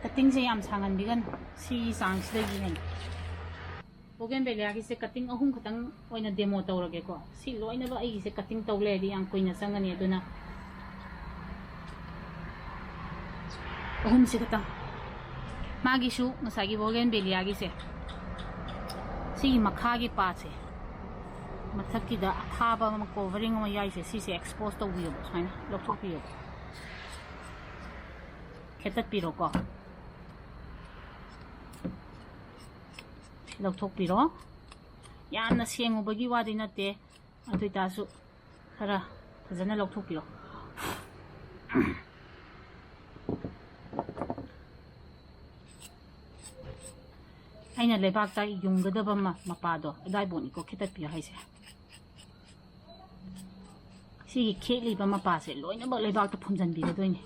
ꯀꯇꯤꯡꯁꯦ ꯌꯥꯝ ꯁꯥꯡꯍꯟꯕꯤꯒꯅꯨ, ꯁꯤꯒꯤ ꯆꯥꯡꯁꯤꯗꯒꯤ ꯍꯦꯟꯅ꯫ ꯕꯣꯒꯦꯟꯕꯦꯂꯤꯌꯥꯒꯤꯁꯦ ꯀꯇꯤꯡ ꯑꯍꯨꯝ ꯈꯛꯇꯪ ꯑꯣꯏꯅ ꯗꯦꯃꯣ ꯇꯧꯔꯒꯦꯀꯣ꯫ ꯁꯤ ꯂꯣꯏꯅꯃꯛ ꯑꯩꯒꯤꯁꯦ ꯀꯇꯤꯡ ꯇꯧ ꯂꯩꯔꯗꯤ ꯌꯥꯝ ꯀꯨꯏꯅ ꯆꯪꯒꯅꯤ, ꯑꯗꯨꯅ ꯑꯍꯨꯝꯁꯤ ꯈꯛꯇꯪ꯫ ꯃꯥꯒꯤꯁꯨ ꯉꯁꯥꯏꯒꯤ ꯕꯣꯒꯦꯟꯕꯦꯂꯤꯌꯥꯒꯤꯁꯦ, ꯁꯤꯒꯤ ꯃꯈꯥꯒꯤ ꯄꯥꯔꯠꯁꯦ, ꯃꯊꯛꯀꯤꯗ ꯑꯊꯥꯕ ꯑꯃ, covering ꯑꯃ ꯌꯥꯏꯁꯦ, ꯁꯤꯁꯦ expose ꯇꯧꯕꯤꯌꯣꯕ, ꯁꯨꯃꯥꯏꯅ ꯂꯧꯊꯣꯛꯄꯤꯌꯣꯕ, ꯈꯦꯠꯇꯠꯄꯤꯔꯣꯀꯣ꯫ ꯂꯧꯊꯣꯛꯄꯤꯔꯣ꯫ ꯌꯥꯝꯅ ꯁꯦꯡꯉꯨꯕꯒꯤ ꯋꯥꯗꯤ ꯅꯠꯇꯦ, ꯑꯗꯨ ꯑꯣꯏꯇꯥꯔꯁꯨ ꯈꯔ ꯐꯖꯅ ꯂꯧꯊꯣꯛꯄꯤꯔꯣ꯫ ꯑꯩꯅ ꯂꯩꯕꯥꯛꯇ ꯌꯨꯡꯒꯗꯕ ꯃ-, ꯃꯄꯥꯗꯣ ꯑꯗꯥꯏꯕꯣꯠꯅꯤꯀꯣ ꯈꯦꯠꯇꯠꯄꯤꯌꯣ ꯍꯥꯏꯁꯦ꯫ ꯁꯤꯒꯤ ꯈꯦꯠꯂꯤꯕ ꯃꯄꯥꯁꯦ ꯂꯣꯏꯅꯃꯛ ꯂꯩꯕꯥꯛꯇ ꯐꯨꯝꯖꯤꯟꯕꯤꯒꯗꯣꯏꯅꯦ꯫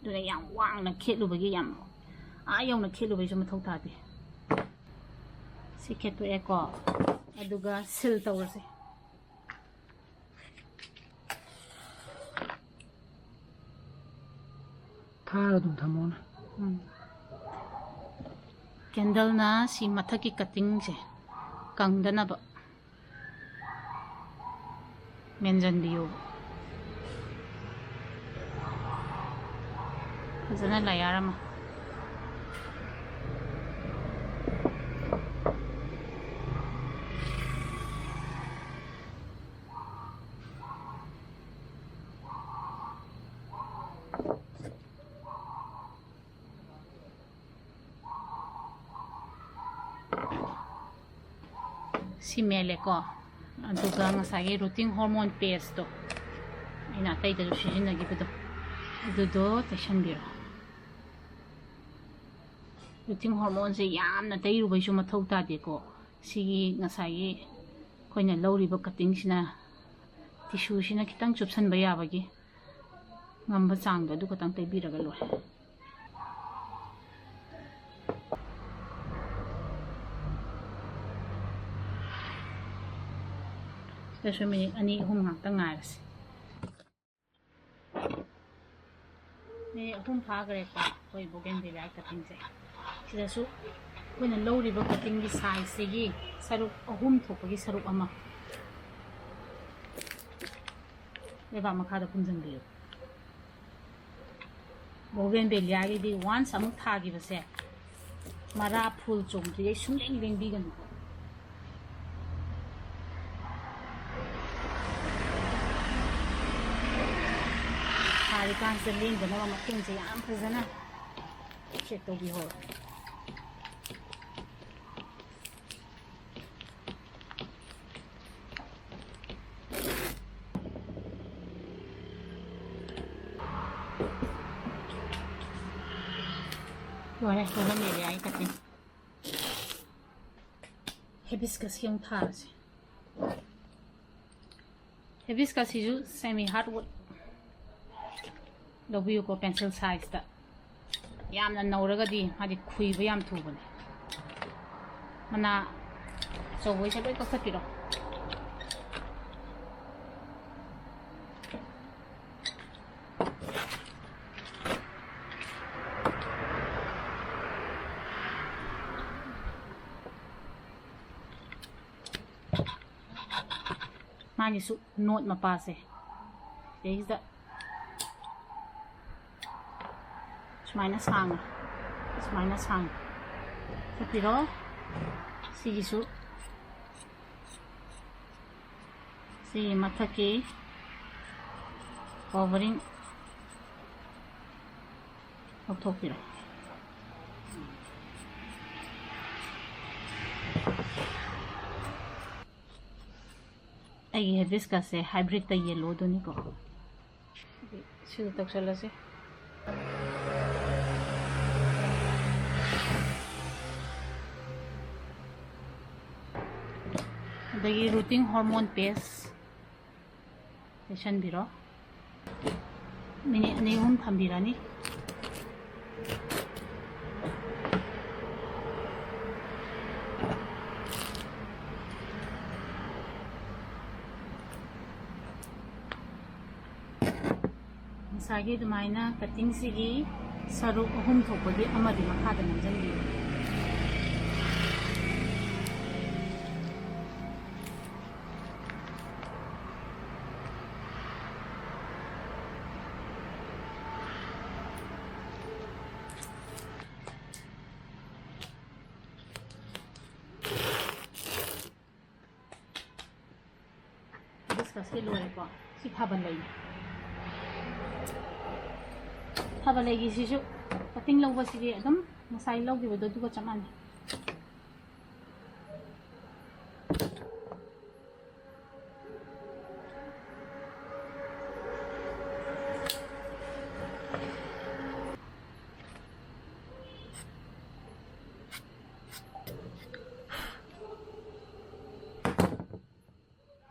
ꯑꯗꯨꯅ ꯌꯥꯝ ꯋꯥꯡꯅ ꯈꯦꯠꯂꯨꯕꯒꯤ, ꯌꯥꯝ ꯑꯥ ꯌꯧꯅ ꯈꯦꯠꯂꯨꯕꯩꯁꯨ ꯃꯊꯧ ꯇꯥꯗꯦ꯫ ꯁꯤ ꯈꯦꯠꯇꯣꯛꯑꯦꯀꯣ, ꯑꯗꯨꯒ seal ꯇꯧꯔꯁꯦ꯫ ꯊꯥꯔꯒ ꯑꯗꯨꯝ ꯊꯝꯃꯣꯅꯦ꯫ ꯎꯝ꯫ Candleꯅ ꯁꯤ ꯃꯊꯛꯀꯤ cuttingꯁꯦ ꯀꯪꯗꯅꯕ ꯃꯦꯟꯁꯤꯟꯕꯤꯌꯨ꯫ ꯐꯖꯅ layer ꯑꯃ꯫ ꯁꯤ ꯃꯦꯜꯂꯦꯀꯣ, ꯑꯗꯨꯒ ꯉꯁꯥꯏꯒꯤ rooting hormone pasteꯇꯣ, ꯑꯩꯅ ꯑꯇꯩꯗꯁꯨ ꯁꯤꯖꯤꯟꯅꯈꯤꯕꯗꯣ, ꯑꯗꯨꯗꯣ ꯇꯩꯁꯟꯕꯤꯔꯣ꯫ Rooting hormoneꯁꯦ ꯌꯥꯝꯅ ꯇꯩꯔꯨꯕꯩꯁꯨ ꯃꯊꯧ ꯇꯥꯗꯦꯀꯣ꯫ ꯁꯤꯒꯤ ꯉꯁꯥꯏꯒꯤ ꯑꯩꯈꯣꯏꯅ ꯂꯧꯔꯤꯕ cuttingꯁꯤꯅ, tissueꯁꯤꯅ ꯈꯤꯇꯪ ꯆꯨꯞꯁꯟꯕ ꯌꯥꯕꯒꯤ ꯉꯝꯕ ꯆꯥꯡꯗꯣ ꯑꯗꯨ ꯈꯛꯇꯪ ꯇꯩꯕꯤꯔꯒ ꯂꯣꯏꯔꯦ꯫ ꯁꯤꯗꯁꯨ minute ꯑꯅꯤ ꯑꯍꯨꯝ ꯉꯥꯛꯇꯪ ꯉꯥꯏꯔꯁꯤ꯫ ꯃꯤꯅꯤꯠ ꯑꯍꯨꯝ ꯐꯥꯈ꯭ꯔꯦꯀꯣ ꯑꯩꯈꯣꯏ bougainvillea cuttingꯁꯦ꯫ ꯁꯤꯗꯁꯨ ꯑꯩꯈꯣꯏꯅ ꯂꯧꯔꯤꯕ cuttingꯒꯤ sizeꯁꯤꯒꯤ ꯁꯔꯨꯛ ꯑꯍꯨꯝ ꯊꯣꯛꯄꯒꯤ ꯁꯔꯨꯛ ꯑꯃ ꯂꯩꯕꯥꯛ ꯃꯈꯥꯗ ꯐꯨꯝꯖꯤꯟꯕꯤꯌꯨ꯫ Bougainvilleaꯒꯤꯗꯤ once ꯑꯃꯨꯛ ꯊꯥꯈꯤꯕꯁꯦ, ꯃꯔꯥ ꯐꯨꯜ ꯆꯣꯡꯗ꯭ꯔꯤꯉꯩ ꯁꯨꯡꯂꯦꯡ ꯂꯦꯡꯕꯤꯒꯅꯨ꯫ ꯍꯧꯖꯤꯛꯀꯥꯟꯁꯤꯗ ꯂꯦꯡꯗꯅꯕ ꯃꯈꯦꯡꯁꯦ ꯌꯥꯝ ꯐꯖꯅ ꯁꯦꯠ ꯇꯧꯕꯤꯍꯧꯔꯣ꯫ ꯂꯣꯏꯔꯦ, ꯒꯣꯜꯗꯟ ꯑꯦꯔꯤꯌꯥꯒꯤ ꯀꯠꯇꯤꯡ꯫ ꯍꯦꯕꯤꯁꯀꯁꯀꯤ ꯑꯃꯨꯛ ꯊꯥꯔꯁꯦ꯫ ꯍꯦꯕꯤꯁꯀꯁꯁꯤꯁꯨ ꯁꯦꯃꯤ ꯍꯥꯔꯠꯋꯨꯗ ꯂꯧꯕꯤꯌꯨꯀꯣ, ꯄꯦꯟꯁꯤꯜ ꯁꯥꯏꯖꯇ꯫ ꯌꯥꯝꯅ ꯅꯧꯔꯒꯗꯤ ꯃꯥꯗꯤ ꯈꯨꯏꯕ ꯌꯥꯝ ꯊꯨꯕꯅꯦ꯫ ꯃꯅꯥ ꯑꯆꯧꯕꯩꯁꯦ ꯂꯣꯏ ꯀꯛꯊꯠꯄꯤꯔꯣ꯫ ꯃꯥꯒꯤꯁꯨ ꯅꯣꯠ ꯃꯄꯥꯁꯦ ꯁꯤꯗꯩꯁꯤꯗ ꯁꯨꯃꯥꯏꯅ ꯁꯥꯡꯅ, ꯁꯨꯃꯥꯏꯅ ꯁꯥꯡꯅ ꯆꯠꯄꯤꯔꯣ꯫ ꯁꯤꯒꯤꯁꯨ, ꯁꯤꯒꯤ ꯃꯊꯛꯀꯤ ꯀꯣꯚꯔꯤꯡ ꯂꯧꯊꯣꯛꯄꯤꯔꯣ꯫ ꯑꯩꯒꯤ ꯍꯦꯕꯤꯁꯀꯁꯁꯦ ꯍꯥꯏꯕ꯭ꯔꯤꯠꯇ ꯌꯦꯜꯂꯣꯗꯨꯅꯤꯀꯣ꯫ ꯁꯤꯗ ꯇꯧꯁꯜꯂꯁꯦ꯫ ꯑꯗꯒꯤ ꯔꯨꯇꯤꯡ ꯍꯣꯔꯃꯣꯟ ꯄꯦꯁ ꯇꯩꯁꯟꯕꯤꯔꯣ꯫ ꯃꯤꯅꯤꯠ ꯑꯅꯤ ꯑꯍꯨꯝ ꯊꯝꯕꯤꯔꯅꯤ꯫ ꯉꯁꯥꯏꯒꯤ ꯑꯗꯨꯃꯥꯏꯅ ꯀꯠꯇꯤꯡꯁꯤꯒꯤ ꯁꯔꯨꯛ ꯑꯍꯨꯝ ꯊꯣꯛꯄꯒꯤ ꯑꯃꯗꯤ ꯃꯈꯥꯗ ꯅꯝꯁꯤꯟꯕꯤꯌꯨ꯫ ꯍꯤꯕꯤꯁꯀꯁꯀꯤ ꯂꯣꯏꯔꯦꯀꯣ꯫ ꯁꯤ ꯊꯥꯕꯜ ꯂꯩꯅꯤ꯫ ꯊꯥꯕꯜ ꯂꯩꯒꯤꯁꯤꯁꯨ cutting ꯂꯧꯕꯁꯤꯗꯤ ꯑꯗꯨꯝ ꯉꯁꯥꯏ ꯂꯧꯈꯤꯕꯗꯣ ꯑꯗꯨꯒ ꯆꯞ ꯃꯥꯟꯅꯩ꯫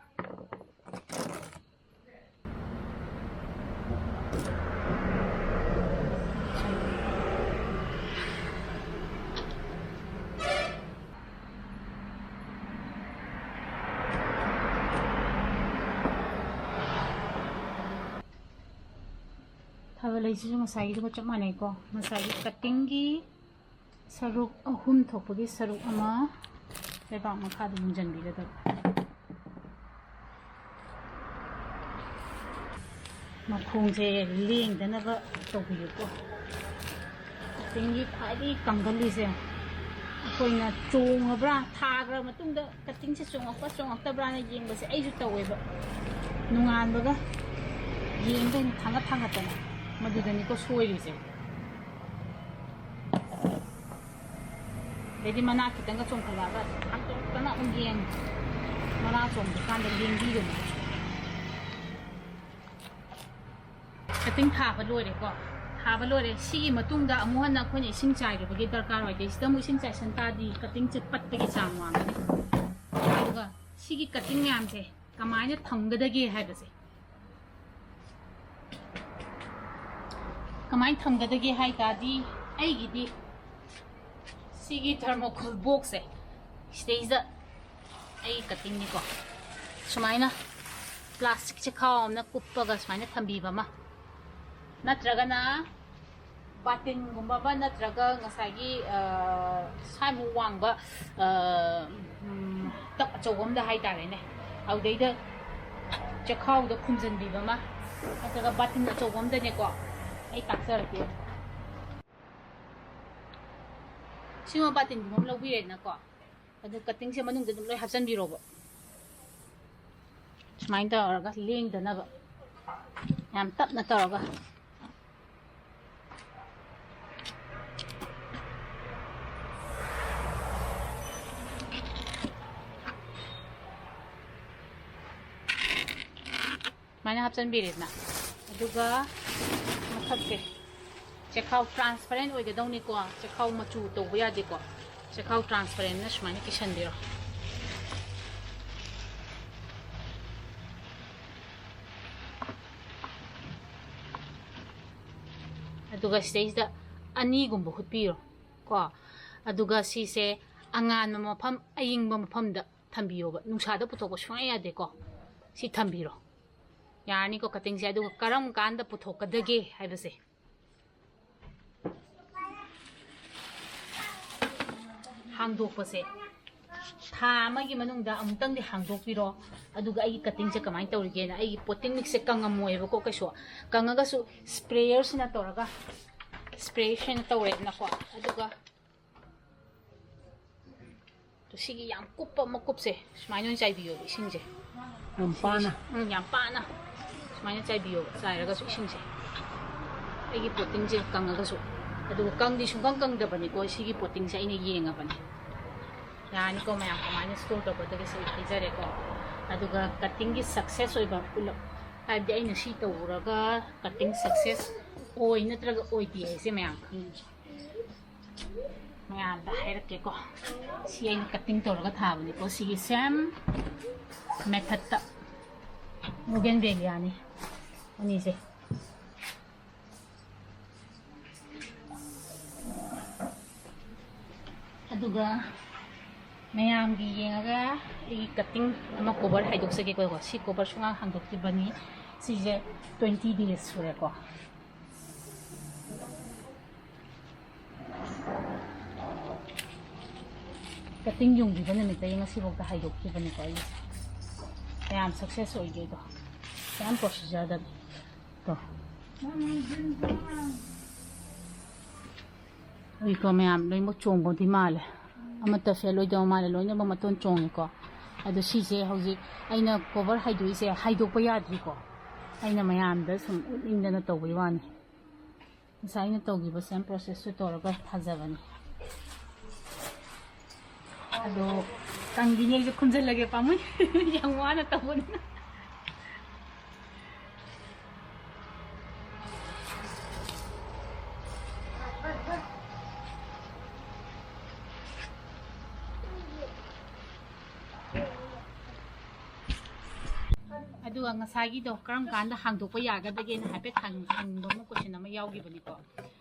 ꯊꯥꯕꯜ ꯂꯩꯁꯤꯁꯨ ꯉꯁꯥꯏꯒꯤꯗꯨꯒ ꯆꯞ ꯃꯥꯟꯅꯩꯀꯣ꯫ ꯉꯁꯥꯏꯒꯤ cuttingꯒꯤ ꯁꯔꯨꯛ ꯑꯍꯨꯝ ꯊꯣꯛꯄꯒꯤ ꯁꯔꯨꯛ ꯑꯃ ꯂꯩꯕꯥꯛ ꯃꯈꯥꯗ ꯌꯨꯡꯁꯤꯟꯕꯤꯒꯗꯕ꯫ ꯃꯈꯣꯡꯁꯦ ꯂꯦꯡꯗꯅꯕ ꯇꯧꯕꯤꯌꯨꯀꯣ꯫ Cuttingꯒꯤ ꯈ꯭ꯋꯥꯏꯗꯒꯤ ꯀꯟꯒꯜꯂꯤꯁꯦ ꯑꯩꯈꯣꯏꯅ ꯆꯣꯡꯉꯕ꯭ꯔꯥ, ꯊꯥꯈ꯭ꯔ ꯃꯇꯨꯡꯗ cuttingꯁꯦ ꯆꯣꯡꯉꯛꯄ꯭ꯔꯥ ꯆꯣꯡꯉꯛꯇꯕ꯭ꯔꯥꯅ ꯌꯦꯡꯕꯁꯦ ꯑꯩꯁꯨ ꯇꯧꯋꯦꯕ꯫ ꯅꯣꯡꯉꯥꯟꯕꯒ ꯌꯦꯡꯕ ꯑꯣꯏꯅ ꯊꯥꯡꯒꯠ ꯊꯥꯡꯒꯠꯇꯅ, ꯃꯗꯨꯗꯅꯤꯀꯣ ꯁꯣꯏꯔꯤꯁꯦ꯫ ꯑꯗꯩꯗꯤ ꯃꯅꯥ ꯈꯤꯇꯪꯒ ꯆꯣꯡꯈꯠꯂꯛꯑꯒ ꯍꯥꯡꯗꯣꯛꯇꯅ ꯑꯃꯨꯛ ꯌꯦꯡ, ꯃꯅꯥ ꯆꯣꯡꯕ ꯀꯥꯟꯗ ꯂꯦꯡꯕꯤꯒꯅꯨ꯫ Cutting ꯊꯥꯕ ꯂꯣꯏꯔꯦꯀꯣ꯫ ꯊꯥꯕ ꯂꯣꯏꯔꯦ꯫ ꯁꯤꯒꯤ ꯃꯇꯨꯡꯗ ꯑꯃꯨꯛ ꯍꯟꯅ ꯑꯩꯈꯣꯏꯅ ꯏꯁꯤꯡ ꯆꯥꯏꯔꯨꯕꯒꯤ ꯗꯔꯀꯥꯔ ꯑꯣꯏꯗꯦ꯫ ꯁꯤꯗ ꯑꯃꯨꯛ ꯏꯁꯤꯡ ꯆꯥꯏꯁꯟ ꯇꯥꯔꯗꯤ cuttingꯁꯦ ꯄꯠꯄꯒꯤ ꯆꯥꯡ ꯋꯥꯡꯒꯅꯤ꯫ ꯑꯗꯨꯒ ꯁꯤꯒꯤ cutting ꯃꯌꯥꯝꯁꯦ ꯀꯃꯥꯏꯅ ꯊꯝꯒꯗꯒꯦ ꯍꯥꯏꯕꯁꯦ, ꯀꯃꯥꯏꯅ ꯊꯝꯒꯗꯒꯦ ꯍꯥꯏ ꯇꯥꯔꯗꯤ, ꯑꯩꯒꯤꯗꯤ ꯁꯤꯒꯤ thermocol boxꯁꯦ, ꯁꯤꯗꯩꯁꯤꯗ ꯑꯩ cuttingꯅꯤꯀꯣ, ꯁꯨꯃꯥꯏꯅ plastic ꯆꯦꯈꯥꯎ ꯑꯃꯅ ꯀꯨꯞꯄꯒ ꯁꯨꯃꯥꯏꯅ ꯊꯝꯕꯤꯕ ꯑꯃ, ꯅꯠꯇ꯭ꯔꯒꯅ ꯕꯥꯇꯤꯟꯒꯨꯝꯕ ꯑꯃ, ꯅꯠꯇ꯭ꯔꯒ ꯉꯁꯥꯏꯒꯤ, ꯑ, ꯁ꯭ꯋꯥꯏꯃꯨꯛ ꯋꯥꯡꯕ, ꯑ, ꯎꯝ, tub ꯑꯆꯧꯕ ꯑꯃꯗ ꯍꯥꯏꯇꯥꯔꯦꯅꯦ, ꯑꯗꯨꯗꯩꯗ ꯆꯦꯈꯥꯎꯗ ꯈꯨꯝꯖꯤꯟꯕꯤꯕ ꯑꯃ, ꯅꯠꯇ꯭ꯔꯒ ꯕꯥꯇꯤꯟ ꯑꯆꯧꯕ ꯑꯃꯗꯅꯦꯀꯣ, ꯑꯩ ꯇꯥꯛꯆꯔꯛꯀꯦ꯫ ꯁꯤꯃ ꯕꯥꯇꯤꯟꯒꯨꯝꯕ ꯑꯃ ꯂꯧꯕꯤꯔꯦꯗꯅꯀꯣ, ꯑꯗꯨ cuttingꯁꯦ ꯃꯅꯨꯡꯗ ꯑꯗꯨꯝ ꯂꯣꯏ ꯍꯥꯞꯆꯤꯟꯕꯤꯔꯣꯕ꯫ ꯁꯨꯃꯥꯏꯅ ꯇꯧꯔꯒ ꯂꯦꯡꯗꯅꯕ ꯌꯥꯝ ꯇꯞꯅ ꯇꯧꯔꯒ꯫ ꯁꯨꯃꯥꯏꯅ ꯍꯥꯞꯆꯤꯟꯕꯤꯔꯦꯗꯅ, ꯑꯗꯨꯒ ꯃꯊꯛꯁꯦ ꯆꯦꯈꯥꯎ transparent ꯑꯣꯏꯒꯗꯧꯅꯤꯀꯣ, ꯆꯦꯈꯥꯎ ꯃꯆꯨ ꯇꯧꯕ ꯌꯥꯗꯦꯀꯣ, ꯆꯦꯈꯥꯎ transparentꯅ ꯁꯨꯃꯥꯏꯅ ꯀꯤꯁꯟꯕꯤꯔꯣ꯫ ꯑꯗꯨꯒ ꯁꯤꯗꯩꯁꯤꯗ ꯑꯅꯤꯒꯨꯝꯕ ꯍꯨꯠꯄꯤꯔꯣ ꯀꯣ꯫ ꯑꯗꯨꯒ ꯁꯤꯁꯦ ꯑꯉꯥꯟꯕ ꯃꯐꯝ, ꯑꯌꯤꯡꯕ ꯃꯐꯝꯗ ꯊꯝꯕꯤꯌꯣꯕ꯫ ꯅꯨꯡꯁꯥꯗ ꯄꯨꯊꯣꯛꯄ ꯁꯨꯡꯌꯥ ꯌꯥꯗꯦꯀꯣ꯫ ꯁꯤ ꯊꯝꯕꯤꯔꯣ꯫ ꯌꯥꯔꯅꯤꯀꯣ cuttingꯁꯦ꯫ ꯑꯗꯨꯒ ꯀꯔꯝ ꯀꯥꯟꯗ ꯄꯨꯊꯣꯛꯀꯗꯒꯦ ꯍꯥꯏꯕꯁꯦ, ꯍꯥꯡꯗꯣꯛꯄꯁꯦ ꯊꯥ ꯑꯃꯒꯤ ꯃꯅꯨꯡꯗ ꯑꯃꯨꯛꯇꯪꯗꯤ ꯍꯥꯡꯗꯣꯛꯄꯤꯔꯣ꯫ ꯑꯗꯨꯒ ꯑꯩꯒꯤ cuttingꯁꯦ ꯀꯃꯥꯏꯅ ꯇꯧꯔꯤꯒꯦꯅ꯫ ꯑꯩꯒꯤ potting mixꯁꯦ ꯀꯪꯉꯝꯃꯣꯏꯕꯀꯣ ꯀꯩꯁꯨ꯫ ꯀꯪꯉꯒꯁꯨ sprayerꯁꯤꯅ ꯇꯧꯔꯒ, sprayerꯁꯤꯅ ꯇꯧꯔꯦꯗꯅꯀꯣ꯫ ꯑꯗꯨꯒ ꯁꯤꯒꯤ ꯌꯥꯝ ꯀꯨꯞꯄ ꯃꯀꯨꯞꯁꯦ ꯁꯨꯃꯥꯏꯅ ꯑꯣꯏꯅ ꯆꯥꯏꯕꯤꯌꯣꯕ ꯏꯁꯤꯡꯁꯦ꯫ ꯌꯥꯝ ꯄꯥꯅ꯫ ꯎꯝ, ꯌꯥꯝ ꯄꯥꯅ ꯁꯨꯃꯥꯏꯅ ꯆꯥꯏꯕꯤꯌꯣꯕ, ꯆꯥꯏꯔꯒꯁꯨ ꯏꯁꯤꯡꯁꯦ꯫ ꯑꯩꯒꯤ pottingꯁꯦ ꯀꯪꯉꯒꯁꯨ꯫ ꯑꯗꯨꯒ ꯀꯪꯗꯤ ꯁꯨꯡꯀꯪ ꯀꯪꯗꯕꯅꯤꯀꯣ, ꯁꯤꯒꯤ pottingꯁꯦ ꯑꯩꯅ ꯌꯦꯡꯉꯕꯅꯤ꯫ ꯌꯥꯔꯅꯤꯀꯣ ꯃꯌꯥꯝ, ꯀꯃꯥꯏꯅ store ꯇꯧꯒꯗꯒꯦ ꯁꯤ ꯍꯥꯏꯖꯔꯦꯀꯣ꯫ ꯑꯗꯨꯒ cuttingꯒꯤ success ꯑꯣꯏꯕ ꯄꯨꯂꯞ, ꯍꯥꯏꯕꯗꯤ ꯑꯩꯅ ꯁꯤ ꯇꯧꯔꯒ cutting success ꯑꯣꯏ ꯅꯠꯇ꯭ꯔꯒ ꯑꯣꯏꯗꯦ ꯍꯥꯏꯁꯦ ꯃꯌꯥꯝ ꯈꯪꯉꯤ꯫ ꯃꯌꯥꯝꯗ ꯍꯥꯏꯔꯛꯀꯦꯀꯣ꯫ ꯁꯤ ꯑꯩꯅ cutting ꯇꯧꯔꯒ ꯊꯥꯕꯅꯤꯀꯣ꯫ ꯁꯤꯒꯤ same methodꯇ bougainvilleaꯅꯤ ꯑꯅꯤꯁꯦ꯫ ꯑꯗꯨꯒ ꯃꯌꯥꯝꯒꯤ ꯌꯦꯡꯉꯒ ꯑꯩꯒꯤ cutting ꯑꯃ cover ꯍꯥꯏꯗꯣꯛꯆꯒꯦꯀꯣ꯫ ꯁꯤ cover ꯁꯨꯡꯍꯥꯡ ꯍꯥꯡꯗꯣꯛꯇ꯭ꯔꯤꯕꯅꯤ꯫ ꯁꯤꯁꯦ twenty days ꯁꯨꯔꯦꯀꯣ꯫ Cutting ꯌꯨꯡꯈꯤꯕ ꯅꯨꯃꯤꯠꯇꯒꯤ ꯉꯁꯤꯐꯥꯎꯗ ꯍꯥꯏꯗꯣꯛꯈꯤꯕꯅꯤꯀꯣ ꯑꯩꯁꯦ꯫ ꯀꯌꯥꯝ success ꯑꯣꯏꯒꯦꯗꯣ꯫ Same procedureꯗ ꯇꯣ꯫ ꯎꯏꯀꯣ ꯃꯌꯥꯝ, ꯂꯣꯏꯅꯃꯛ ꯆꯣꯡꯕꯗꯤ ꯃꯥꯜꯂꯦ꯫ ꯑꯃꯠꯇ fail ꯑꯣꯏꯗꯕ ꯃꯥꯜꯂꯦ, ꯂꯣꯏꯅꯃꯛ ꯃꯇꯣꯟ ꯆꯣꯡꯉꯦꯀꯣ꯫ ꯑꯗꯣ ꯁꯤꯁꯦ ꯍꯧꯖꯤꯛ ꯑꯩꯅ cover ꯍꯥꯏꯗꯣꯛꯏꯁꯦ ꯍꯥꯏꯗꯣꯛꯄ ꯌꯥꯗ꯭ꯔꯤꯀꯣ꯫ ꯑꯩꯅ ꯃꯌꯥꯝꯗ ꯁꯨꯝ ꯎꯠꯅꯤꯡꯗꯅ ꯇꯧꯕꯩ ꯋꯥꯅꯤ꯫ ꯉꯁꯥꯏ ꯑꯩꯅ ꯇꯧꯈꯤꯕ same processꯇꯨ ꯇꯧꯔꯒ ꯊꯥꯖꯕꯅꯤ꯫ ꯑꯗꯣ ꯀꯪꯈꯤꯅꯤ, ꯑꯩꯁꯨ ꯈꯨꯝꯖꯤꯜꯂꯒꯦ, ꯄꯥꯝꯃꯨꯏ꯫ ꯌꯥꯝ ꯋꯥꯅ ꯇꯧꯕꯅꯤꯅ꯫ ꯑꯗꯨꯒ ꯉꯁꯥꯏꯒꯤꯗꯣ ꯀꯔꯝ ꯀꯥꯟꯗ ꯍꯥꯡꯗꯣꯛꯄ ꯌꯥꯒꯗꯒꯦꯅ ꯍꯥꯏꯐꯦꯠ ꯍꯪ-, ꯍꯪꯕ ꯑꯃ ꯀꯣꯏꯁꯟ ꯑꯃ ꯌꯥꯎꯈꯤꯕꯅꯤꯀꯣ꯫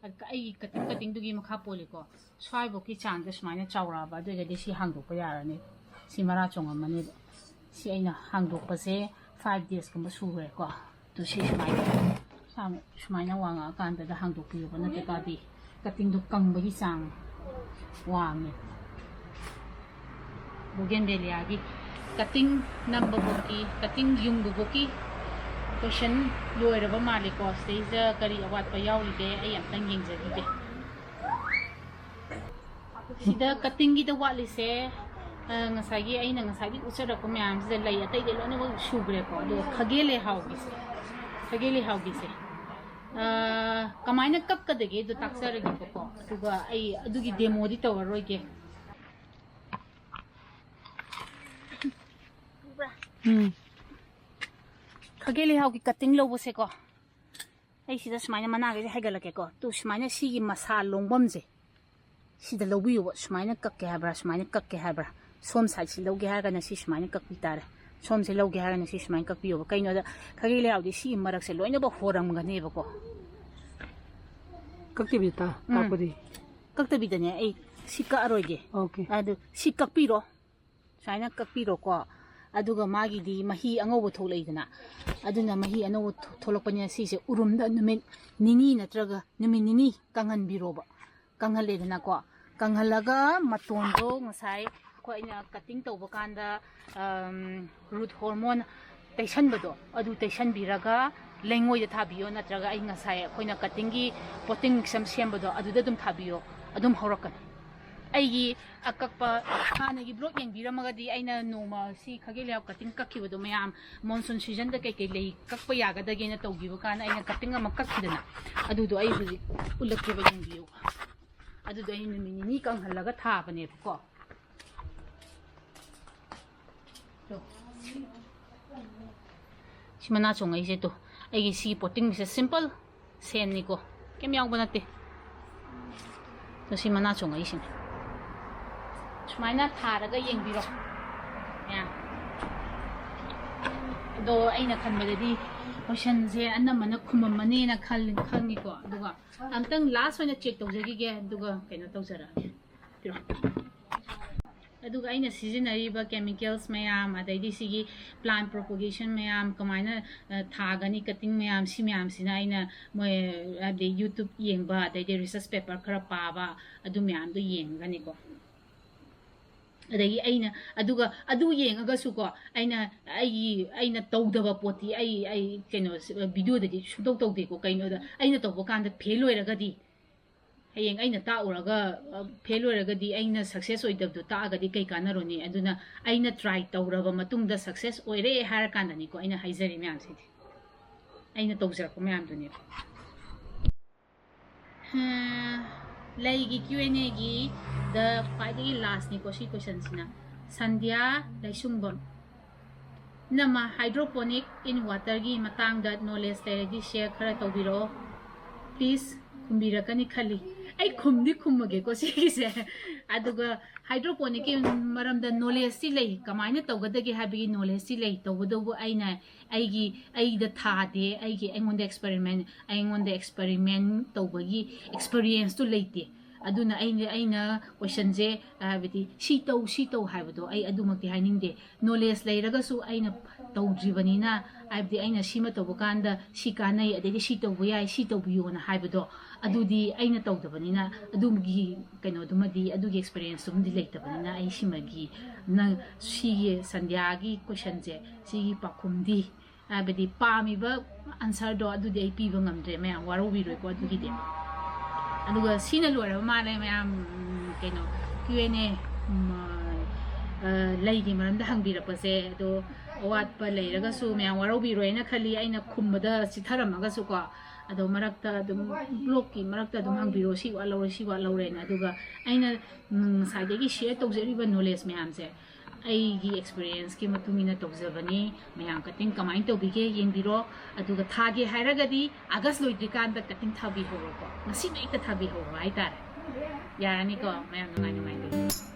ꯑꯗꯨꯒ ꯑꯩꯒꯤ ꯀꯇꯤꯡ ꯀꯇꯤꯡꯗꯨꯒꯤ ꯃꯈꯥ ꯄꯣꯜꯂꯤꯀꯣ꯫ ꯁ꯭ꯋꯥꯏꯐꯥꯎꯒꯤ ꯆꯥꯡꯗ ꯁꯨꯃꯥꯏꯅ ꯆꯥꯎꯔꯛꯑꯕ, ꯑꯗꯨ ꯑꯣꯏꯔꯒꯗꯤ ꯁꯤ ꯍꯥꯡꯗꯣꯛꯄ ꯌꯥꯔꯅꯤ, ꯁꯤ ꯃꯔꯥ ꯆꯣꯡꯉꯝꯃꯅꯦꯕ꯫ ꯁꯤ ꯑꯩꯅ ꯍꯥꯡꯗꯣꯛꯄꯁꯦ ꯐꯥꯏꯚ ꯗꯦꯖꯀꯨꯝꯕ ꯁꯨꯈ꯭ꯔꯦꯀꯣ꯫ ꯑꯗꯨ ꯁꯤ ꯁꯨꯃꯥꯏꯅ, ꯁꯨꯃꯥꯏꯅ ꯋꯥꯡꯉꯛꯑꯀꯥꯟꯗꯗ ꯍꯥꯡꯗꯣꯛꯄꯤꯌꯣꯕ, ꯅꯠꯇ꯭ꯔꯒꯗꯤ ꯀꯇꯤꯡꯗꯣ ꯀꯪꯕꯒꯤ ꯆꯥꯡ ꯋꯥꯡꯉꯦ꯫ ꯕꯣꯒꯦꯟꯕꯦꯂꯤꯌꯥꯒꯤ ꯀꯇꯤꯡ ꯅꯝꯕꯕꯨꯛꯀꯤ, ꯀꯇꯤꯡ ꯌꯨꯡꯕꯕꯨꯛꯀꯤ ꯀꯣꯏꯁꯟ ꯂꯣꯏꯔꯕ ꯃꯥꯜꯂꯦꯀꯣ꯫ ꯁꯤꯗꯩꯁꯤꯗ ꯀꯔꯤ ꯑꯋꯥꯠꯄ ꯌꯥꯎꯔꯤꯒꯦ, ꯑꯩ ꯑꯝꯇꯪ ꯌꯦꯡꯖꯈꯤꯒꯦ꯫ ꯁꯤꯗ ꯀꯇꯤꯡꯒꯤꯗ ꯋꯥꯠꯂꯤꯁꯦ, ꯑ, ꯉꯁꯥꯏꯒꯤ ꯑꯩꯅ ꯉꯁꯥꯏꯒꯤ ꯎꯠꯆꯔꯛꯄ ꯃꯌꯥꯝꯁꯤꯗ ꯂꯩ, ꯑꯇꯩꯗꯤ ꯂꯣꯏꯅꯃꯛ ꯁꯨꯈ꯭ꯔꯦꯀꯣ꯫ ꯑꯗꯣ ꯈꯥꯒꯦ ꯂꯩꯍꯥꯎꯒꯤꯁꯦ, ꯈꯥꯒꯦ ꯂꯩꯍꯥꯎꯒꯤꯁꯦ, ꯑ, ꯀꯃꯥꯏꯅ ꯀꯛꯀꯗꯒꯦ ꯑꯗꯨ ꯇꯥꯛꯆꯔꯒꯦꯕꯀꯣ꯫ ꯑꯗꯨꯒ ꯑꯩ ꯑꯗꯨꯒꯤ ꯗꯦꯃꯣꯗꯤ ꯇꯧꯔꯔꯣꯏꯒꯦ꯫ ꯎꯝ꯫ ꯈꯥꯒꯦ ꯂꯩꯍꯥꯎꯒꯤ ꯀꯇꯤꯡ ꯂꯧꯕꯁꯦꯀꯣ, ꯑꯩ ꯁꯤꯗ ꯁꯨꯃꯥꯏꯅ ꯃꯅꯥꯒꯩꯁꯦ ꯍꯥꯏꯒꯠꯂꯛꯀꯦꯀꯣ꯫ ꯇꯨ ꯁꯨꯃꯥꯏꯅ ꯁꯤꯒꯤ ꯃꯁꯥ ꯂꯣꯡꯕꯝꯁꯦ ꯁꯤꯗ ꯂꯧꯕꯤꯌꯣꯕ꯫ ꯁꯨꯃꯥꯏꯅ ꯀꯛꯀꯦ ꯍꯥꯏꯕ꯭ꯔꯥ, ꯁꯨꯃꯥꯏꯅ ꯀꯛꯀꯦ ꯍꯥꯏꯕ꯭ꯔꯥ? ꯁꯣꯝ ꯁꯥꯏꯠꯁꯤ ꯂꯧꯒꯦ ꯍꯥꯏꯔꯒꯅ ꯁꯤ ꯁꯨꯃꯥꯏꯅ ꯀꯛꯄꯤ ꯇꯥꯔꯦ, ꯁꯣꯝꯁꯦ ꯂꯧꯒꯦ ꯍꯥꯏꯔꯒꯅ ꯁꯤ ꯁꯨꯃꯥꯏꯅ ꯀꯛꯄꯤꯌꯣꯕ꯫ ꯀꯩꯅꯣꯗ ꯈꯥꯒꯦ ꯂꯩꯍꯥꯎꯗꯤ ꯁꯤꯒꯤ ꯃꯔꯛꯁꯦ ꯂꯣꯏꯅꯃꯛ ꯍꯣꯔꯝꯒꯅꯦꯕꯀꯣ꯫ ꯀꯛꯇꯕꯤꯗ ꯇꯥ ꯎꯝ꯫ ꯇꯥꯛꯄꯗꯤ꯫ ꯀꯛꯇꯕꯤꯗꯅꯦ ꯑꯩ ꯁꯤ ꯀꯛꯑꯔꯣꯏꯒꯦ꯫ ꯑꯣꯀꯦ꯫ ꯑꯗꯨ ꯁꯤ ꯀꯛꯄꯤꯔꯣ, ꯁꯨꯃꯥꯏꯅ ꯀꯛꯄꯤꯔꯣꯀꯣ꯫ ꯑꯗꯨꯒ ꯃꯥꯒꯤꯗꯤ ꯃꯍꯤ ꯑꯉꯧꯕ ꯊꯣꯛꯂꯛꯏꯗꯅ, ꯑꯗꯨꯅ ꯃꯍꯤ ꯑꯅꯧꯕ ꯊꯣ-, ꯊꯣꯛꯂꯛꯄꯅꯤꯅ ꯁꯤꯁꯦ ꯎꯔꯨꯝꯗ ꯅꯨꯃꯤꯠ ꯅꯤꯅꯤ ꯅꯠꯇ꯭ꯔꯒ ꯅꯨꯃꯤꯠ ꯅꯤꯅꯤ ꯀꯪꯍꯟꯕꯤꯔꯣꯕ꯫ ꯀꯪꯍꯜꯂꯦꯗꯅꯀꯣ, ꯀꯪꯍꯜꯂꯒ ꯃꯇꯣꯟꯗꯣ ꯉꯁꯥꯏ ꯑꯩꯈꯣꯏ ꯑꯩꯅ ꯀꯇꯤꯡ ꯇꯧꯕ ꯀꯥꯟꯗ, ꯑꯝ, ꯔꯨꯠ ꯍꯣꯔꯃꯣꯟ ꯇꯩꯁꯟꯕꯗꯣ, ꯑꯗꯨ ꯇꯩꯁꯟꯕꯤꯔꯒ ꯂꯩꯉꯣꯏꯗ ꯊꯥꯕꯤꯌꯣ, ꯅꯠꯇ꯭ꯔꯒ ꯑꯩ ꯉꯁꯥꯏ ꯑꯩꯈꯣꯏꯅ ꯀꯇꯤꯡꯒꯤ ꯄꯣꯇꯤꯡ ꯃꯤꯛꯁ ꯑꯃ ꯁꯦꯝꯕꯗꯣ, ꯑꯗꯨꯗ ꯑꯗꯨꯝ ꯊꯥꯕꯤꯌꯣ, ꯑꯗꯨꯝ ꯍꯧꯔꯛꯀꯅꯤ꯫ ꯑꯩꯒꯤ ꯑꯀꯛꯄ ꯍꯥꯟꯅꯒꯤ ꯕ꯭ꯂꯣꯛ ꯌꯦꯡꯕꯤꯔꯝꯃꯒꯗꯤ ꯑꯩꯅ ꯅꯣꯡꯃ ꯁꯤ ꯈꯥꯒꯦ ꯂꯩꯍꯥꯎ ꯀꯇꯤꯡ ꯀꯛꯈꯤꯕꯗꯣ ꯃꯌꯥꯝ ꯃꯣꯟꯁꯨꯟ ꯁꯤꯖꯟꯗ ꯀꯩꯀꯩ ꯂꯩ ꯀꯛꯄ ꯌꯥꯒꯗꯒꯦꯅ ꯇꯧꯈꯤꯕ ꯀꯥꯟꯗ ꯑꯩꯅ ꯀꯇꯤꯡ ꯑꯃ ꯀꯛꯈꯤꯗꯅ, ꯑꯗꯨꯗꯣ ꯑꯩ ꯍꯧꯖꯤꯛ ꯎꯠꯂꯛꯀꯦꯕ, ꯌꯦꯡꯕꯤꯌꯨ꯫ ꯑꯗꯨꯗꯣ ꯑꯩ ꯅꯨꯃꯤꯠ ꯅꯤꯅꯤ ꯀꯪꯍꯜꯂꯒ ꯊꯥꯕꯅꯦꯕꯀꯣ꯫ ꯇꯣ꯫ ꯁꯤ ꯃꯅꯥ ꯆꯣꯡꯉꯛꯏꯁꯦ ꯇꯣ꯫ ꯑꯩꯒꯤ ꯁꯤ ꯄꯣꯇꯤꯡꯁꯦ ꯁꯤꯝꯄꯜ ꯁꯦꯟꯅꯤꯀꯣ, ꯀꯩꯝ ꯌꯥꯎꯕ ꯅꯠꯇꯦ꯫ ꯑꯗꯣ ꯁꯤ ꯃꯅꯥ ꯆꯣꯡꯉꯛꯏꯁꯤꯅꯦ꯫ ꯁꯨꯃꯥꯏꯅ ꯊꯥꯔꯒ ꯌꯦꯡꯕꯤꯔꯣ ꯃꯌꯥꯝ꯫ ꯑꯗꯣ ꯑꯩꯅ ꯈꯟꯕꯗꯗꯤ ꯀꯣꯏꯁꯟꯁꯦ ꯑꯅꯝꯕꯅ ꯈꯨꯝꯃꯝꯃꯅꯦꯅ ꯈꯜ ꯈꯪꯉꯤꯀꯣ꯫ ꯑꯗꯨꯒ ꯑꯝꯇꯪ ꯂꯥꯁ ꯑꯣꯏꯅ ꯆꯦꯛ ꯇꯧꯖꯈꯤꯒꯦ, ꯑꯗꯨꯒ ꯀꯩꯅꯣ ꯇꯧꯖꯔꯛꯑꯒꯦ꯫ ꯄꯤꯔꯣ꯫ ꯑꯗꯨꯒ ꯑꯩꯅ ꯁꯤꯖꯤꯟꯅꯔꯤꯕ ꯀꯦꯃꯤꯀꯦꯜꯁ ꯃꯌꯥꯝ, ꯑꯗꯩꯗꯤ ꯁꯤꯒꯤ ꯄ꯭ꯂꯥꯟ ꯄ꯭ꯔꯣꯄꯣꯒꯦꯁꯟ ꯃꯌꯥꯝ, ꯀꯃꯥꯏꯅ ꯊꯥꯒꯅꯤ, ꯀꯠꯇꯤꯡ ꯃꯌꯥꯝ, ꯁꯤ ꯃꯌꯥꯝꯁꯤꯅ ꯑꯩꯅ ꯃꯣꯏ, ꯍꯥꯏꯕꯗꯤ ꯌꯨꯇ꯭ꯌꯨꯕ ꯌꯦꯡꯕ, ꯑꯗꯩꯗꯤ ꯔꯤꯁꯔꯁ ꯄꯦꯄꯔ ꯈꯔ ꯄꯥꯕ, ꯑꯗꯨ ꯃꯌꯥꯝꯗꯣ ꯌꯦꯡꯒꯅꯤꯀꯣ꯫ ꯑꯗꯒꯤ ꯑꯩꯅ ꯑꯗꯨꯒ ꯑꯗꯨ ꯌꯦꯡꯉꯒꯁꯨꯀꯣ, ꯑꯩꯅ ꯑꯩꯒꯤ ꯑꯩꯅ ꯇꯧꯗꯕ ꯄꯣꯠꯇꯤ ꯑꯩ ꯑꯩ ꯀꯩꯅꯣ, ꯚꯤꯗꯤꯑꯣꯗꯗꯤ ꯁꯨꯡꯇꯧ ꯇꯧꯗꯦꯀꯣ꯫ ꯀꯩꯅꯣꯗ ꯑꯩꯅ ꯇꯧꯕ ꯀꯥꯟꯗ ꯐꯦꯜ ꯑꯣꯏꯔꯒꯗꯤ, ꯍꯌꯦꯡ ꯑꯩꯅ ꯇꯥꯛꯎꯔꯒ ꯐꯦꯜ ꯑꯣꯏꯔꯒꯗꯤ ꯑꯩꯅ ꯁꯛꯁꯦꯁ ꯑꯣꯏꯗꯕꯗꯣ ꯇꯥꯛꯑꯒꯗꯤ ꯀꯩ ꯀꯥꯟꯅꯔꯨꯅꯤ? ꯑꯗꯨꯅ ꯑꯩꯅ ꯇ꯭ꯔꯥꯏ ꯇꯧꯔꯕ ꯃꯇꯨꯡꯗ ꯁꯛꯁꯦꯁ ꯑꯣꯏꯔꯦ ꯍꯥꯏꯔ ꯀꯥꯟꯗꯅꯤꯀꯣ ꯑꯩꯅ ꯍꯥꯏꯖꯔꯤ ꯃꯌꯥꯝꯁꯤꯗꯤ, ꯑꯩꯅ ꯇꯧꯖꯔꯛꯄ ꯃꯌꯥꯝꯗꯨꯅꯦꯕ꯫ ꯂꯩꯒꯤ ꯀ꯭ꯌꯨ ꯑꯦꯟ ꯑꯦꯒꯤꯗ ꯈ꯭ꯋꯥꯏꯗꯒꯤ ꯂꯥꯁꯅꯤꯀꯣ ꯁꯤ ꯀꯣꯏꯁꯟꯁꯤꯅ꯫ ꯁꯟꯙ꯭ꯌꯥ ꯂꯩꯁꯨꯡꯕꯝ, ꯏꯅꯝꯃ, ꯍꯥꯏꯗ꯭ꯔꯣꯄꯣꯅꯤꯛ ꯏꯟ ꯋꯥꯇꯔꯒꯤ ꯃꯇꯥꯡꯗ ꯅꯣꯂꯦꯖ ꯂꯩꯔꯗꯤ ꯁꯤꯌꯔ ꯈꯔ ꯇꯧꯕꯤꯔꯛꯑꯣ ꯄ꯭ꯂꯤꯖ꯫ ꯈꯨꯝꯕꯤꯔꯛꯀꯅꯤ ꯈꯜꯂꯤ꯫ ꯑꯩ ꯈꯨꯝꯗꯤ ꯈꯨꯝꯃꯒꯦꯀꯣ ꯁꯤꯒꯤꯁꯦ꯫ ꯑꯗꯨꯒ ꯍꯥꯏꯗ꯭ꯔꯣꯄꯣꯅꯤꯛꯀꯤ ꯃꯔꯝꯗ ꯅꯣꯂꯦꯖꯇꯤ ꯂꯩ, ꯀꯃꯥꯏꯅ ꯇꯧꯒꯗꯒꯦ ꯍꯥꯏꯕꯒꯤ ꯅꯣꯂꯦꯖꯇꯤ ꯂꯩ꯫ ꯇꯧꯕꯇꯕꯨ ꯑꯩꯅ ꯑꯩꯒꯤ ꯑꯩꯗ ꯊꯥꯗꯦ, ꯑꯩꯒꯤ ꯑꯩꯉꯣꯟꯗ ꯑꯦꯛꯁꯄꯦꯔꯤꯃꯦꯟ ꯑꯩꯉꯣꯟꯗ ꯑꯦꯛꯁꯄꯦꯔꯤꯃꯦꯟ ꯇꯧꯕꯒꯤ ꯑꯦꯛꯁꯄꯤꯔꯤꯌꯦꯟꯁꯇꯨ ꯂꯩꯇꯦ꯫ ꯑꯗꯨꯅ ꯑꯩꯅ ꯑꯩꯅ ꯀꯣꯏꯁꯟꯁꯦ, ꯍꯥꯏꯕꯗꯤ ꯁꯤ ꯇꯧ ꯁꯤ ꯇꯧ ꯍꯥꯏꯕꯗꯣ ꯑꯩ ꯑꯗꯨꯃꯛꯇꯤ ꯍꯥꯏꯅꯤꯡꯗꯦ꯫ ꯅꯣꯂꯦꯖ ꯂꯩꯔꯒꯁꯨ ꯑꯩꯅ ꯇꯧꯗ꯭ꯔꯤꯕꯅꯤꯅ, ꯍꯥꯏꯕꯗꯤ ꯑꯩꯅ ꯁꯤꯃ ꯇꯧꯕ ꯀꯥꯟꯗ ꯁꯤ ꯀꯥꯟꯅꯩ, ꯑꯗꯩꯗꯤ ꯁꯤ ꯇꯧꯕ ꯌꯥꯏ, ꯁꯤ ꯇꯧꯕꯤꯌꯣꯅ ꯍꯥꯏꯕꯗꯣ, ꯑꯗꯨꯗꯤ ꯑꯩꯅ ꯇꯧꯗꯕꯅꯤꯅ ꯑꯗꯨꯒꯤ ꯀꯩꯅꯣꯗꯨꯃꯗꯤ, ꯑꯗꯨꯒꯤ ꯑꯦꯛꯁꯄꯤꯔꯤꯌꯦꯟꯁꯇꯨꯃꯗꯤ ꯂꯩꯇꯕꯅꯤꯅ ꯑꯩ ꯁꯤꯃꯒꯤ, ꯅꯪ ꯁꯤꯒꯤ ꯁꯟꯙ꯭ꯌꯥꯒꯤ ꯀꯣꯏꯁꯟꯁꯦ, ꯁꯤꯒꯤ ꯄꯥꯎꯈꯨꯝꯗꯤ, ꯍꯥꯏꯕꯗꯤ ꯄꯥꯝꯃꯤꯕ ꯑꯟꯁꯔꯗꯣ ꯑꯗꯨꯗꯤ ꯑꯩ ꯄꯤꯕ ꯉꯝꯗ꯭ꯔꯦ꯫ ꯃꯌꯥꯝ ꯋꯥꯔꯧꯕꯤꯔꯣꯏꯀꯣ ꯑꯗꯨꯒꯤꯗꯤ꯫ ꯑꯗꯨꯒ ꯁꯤꯅ ꯂꯣꯏꯔꯕ ꯃꯥꯜꯂꯦ ꯃꯌꯥꯝ, ꯎꯝ, ꯀꯩꯅꯣ, ꯀ꯭ꯌꯨ ꯑꯦꯟ ꯑꯦ, ꯎꯝ, ꯑ, ꯂꯩꯒꯤ ꯃꯔꯝꯗ ꯍꯪꯕꯤꯔꯛꯄꯁꯦ꯫ ꯑꯗꯣ ꯑꯋꯥꯠꯄ ꯂꯩꯔꯒꯁꯨ ꯃꯌꯥꯝ ꯋꯥꯔꯧꯕꯤꯔꯣꯏꯅ ꯈꯜꯂꯤ, ꯑꯩꯅ ꯈꯨꯝꯕꯗ ꯆꯤꯊꯔꯝꯃꯒꯁꯨꯀꯣ꯫ ꯑꯗꯣ ꯃꯔꯛꯇ ꯑꯗꯨꯝ, ꯕ꯭ꯂꯣꯛꯀꯤ ꯃꯔꯛꯇ ꯑꯗꯨꯝ ꯍꯪꯕꯤꯔꯣ, ꯁꯤ ꯋꯥꯠꯍꯧꯔꯦ, ꯁꯤ ꯋꯥꯠꯍꯧꯔꯦꯅ꯫ ꯑꯗꯨꯒ ꯑꯩꯅ, ꯎꯝ, ꯉꯁꯥꯏꯗꯒꯤ ꯁꯤꯌꯔ ꯇꯧꯖꯔꯤꯕ ꯅꯣꯂꯦꯖ ꯃꯌꯥꯝꯁꯦ ꯑꯩꯒꯤ ꯑꯦꯛꯁꯄꯤꯔꯤꯌꯦꯟꯁꯀꯤ ꯃꯇꯨꯡ ꯏꯟꯅ ꯇꯧꯖꯕꯅꯤ꯫ ꯃꯌꯥꯝ ꯀꯠꯇꯤꯡ ꯀꯃꯥꯏꯅ ꯇꯧꯕꯤꯒꯦ ꯌꯦꯡꯕꯤꯔꯣ꯫ ꯑꯗꯨꯒ ꯊꯥꯒꯦ ꯍꯥꯏꯔꯒꯗꯤ ꯑꯥꯒꯁ ꯂꯣꯏꯗ꯭ꯔꯤꯀꯥꯟꯗ ꯀꯠꯇꯤꯡ ꯊꯥꯕꯤꯍꯧꯔꯣꯀꯣ, ꯉꯁꯤꯃ ꯍꯦꯛꯇ ꯊꯥꯕꯤꯍꯧꯔꯣ ꯍꯥꯏꯇꯥꯔꯦ꯫ ꯌꯥꯔꯅꯤꯀꯣ? ꯃꯌꯥꯝ ꯅꯨꯡꯉꯥꯏ ꯅꯨꯡꯉꯥꯏ ꯂꯩꯕꯤꯌꯨ꯫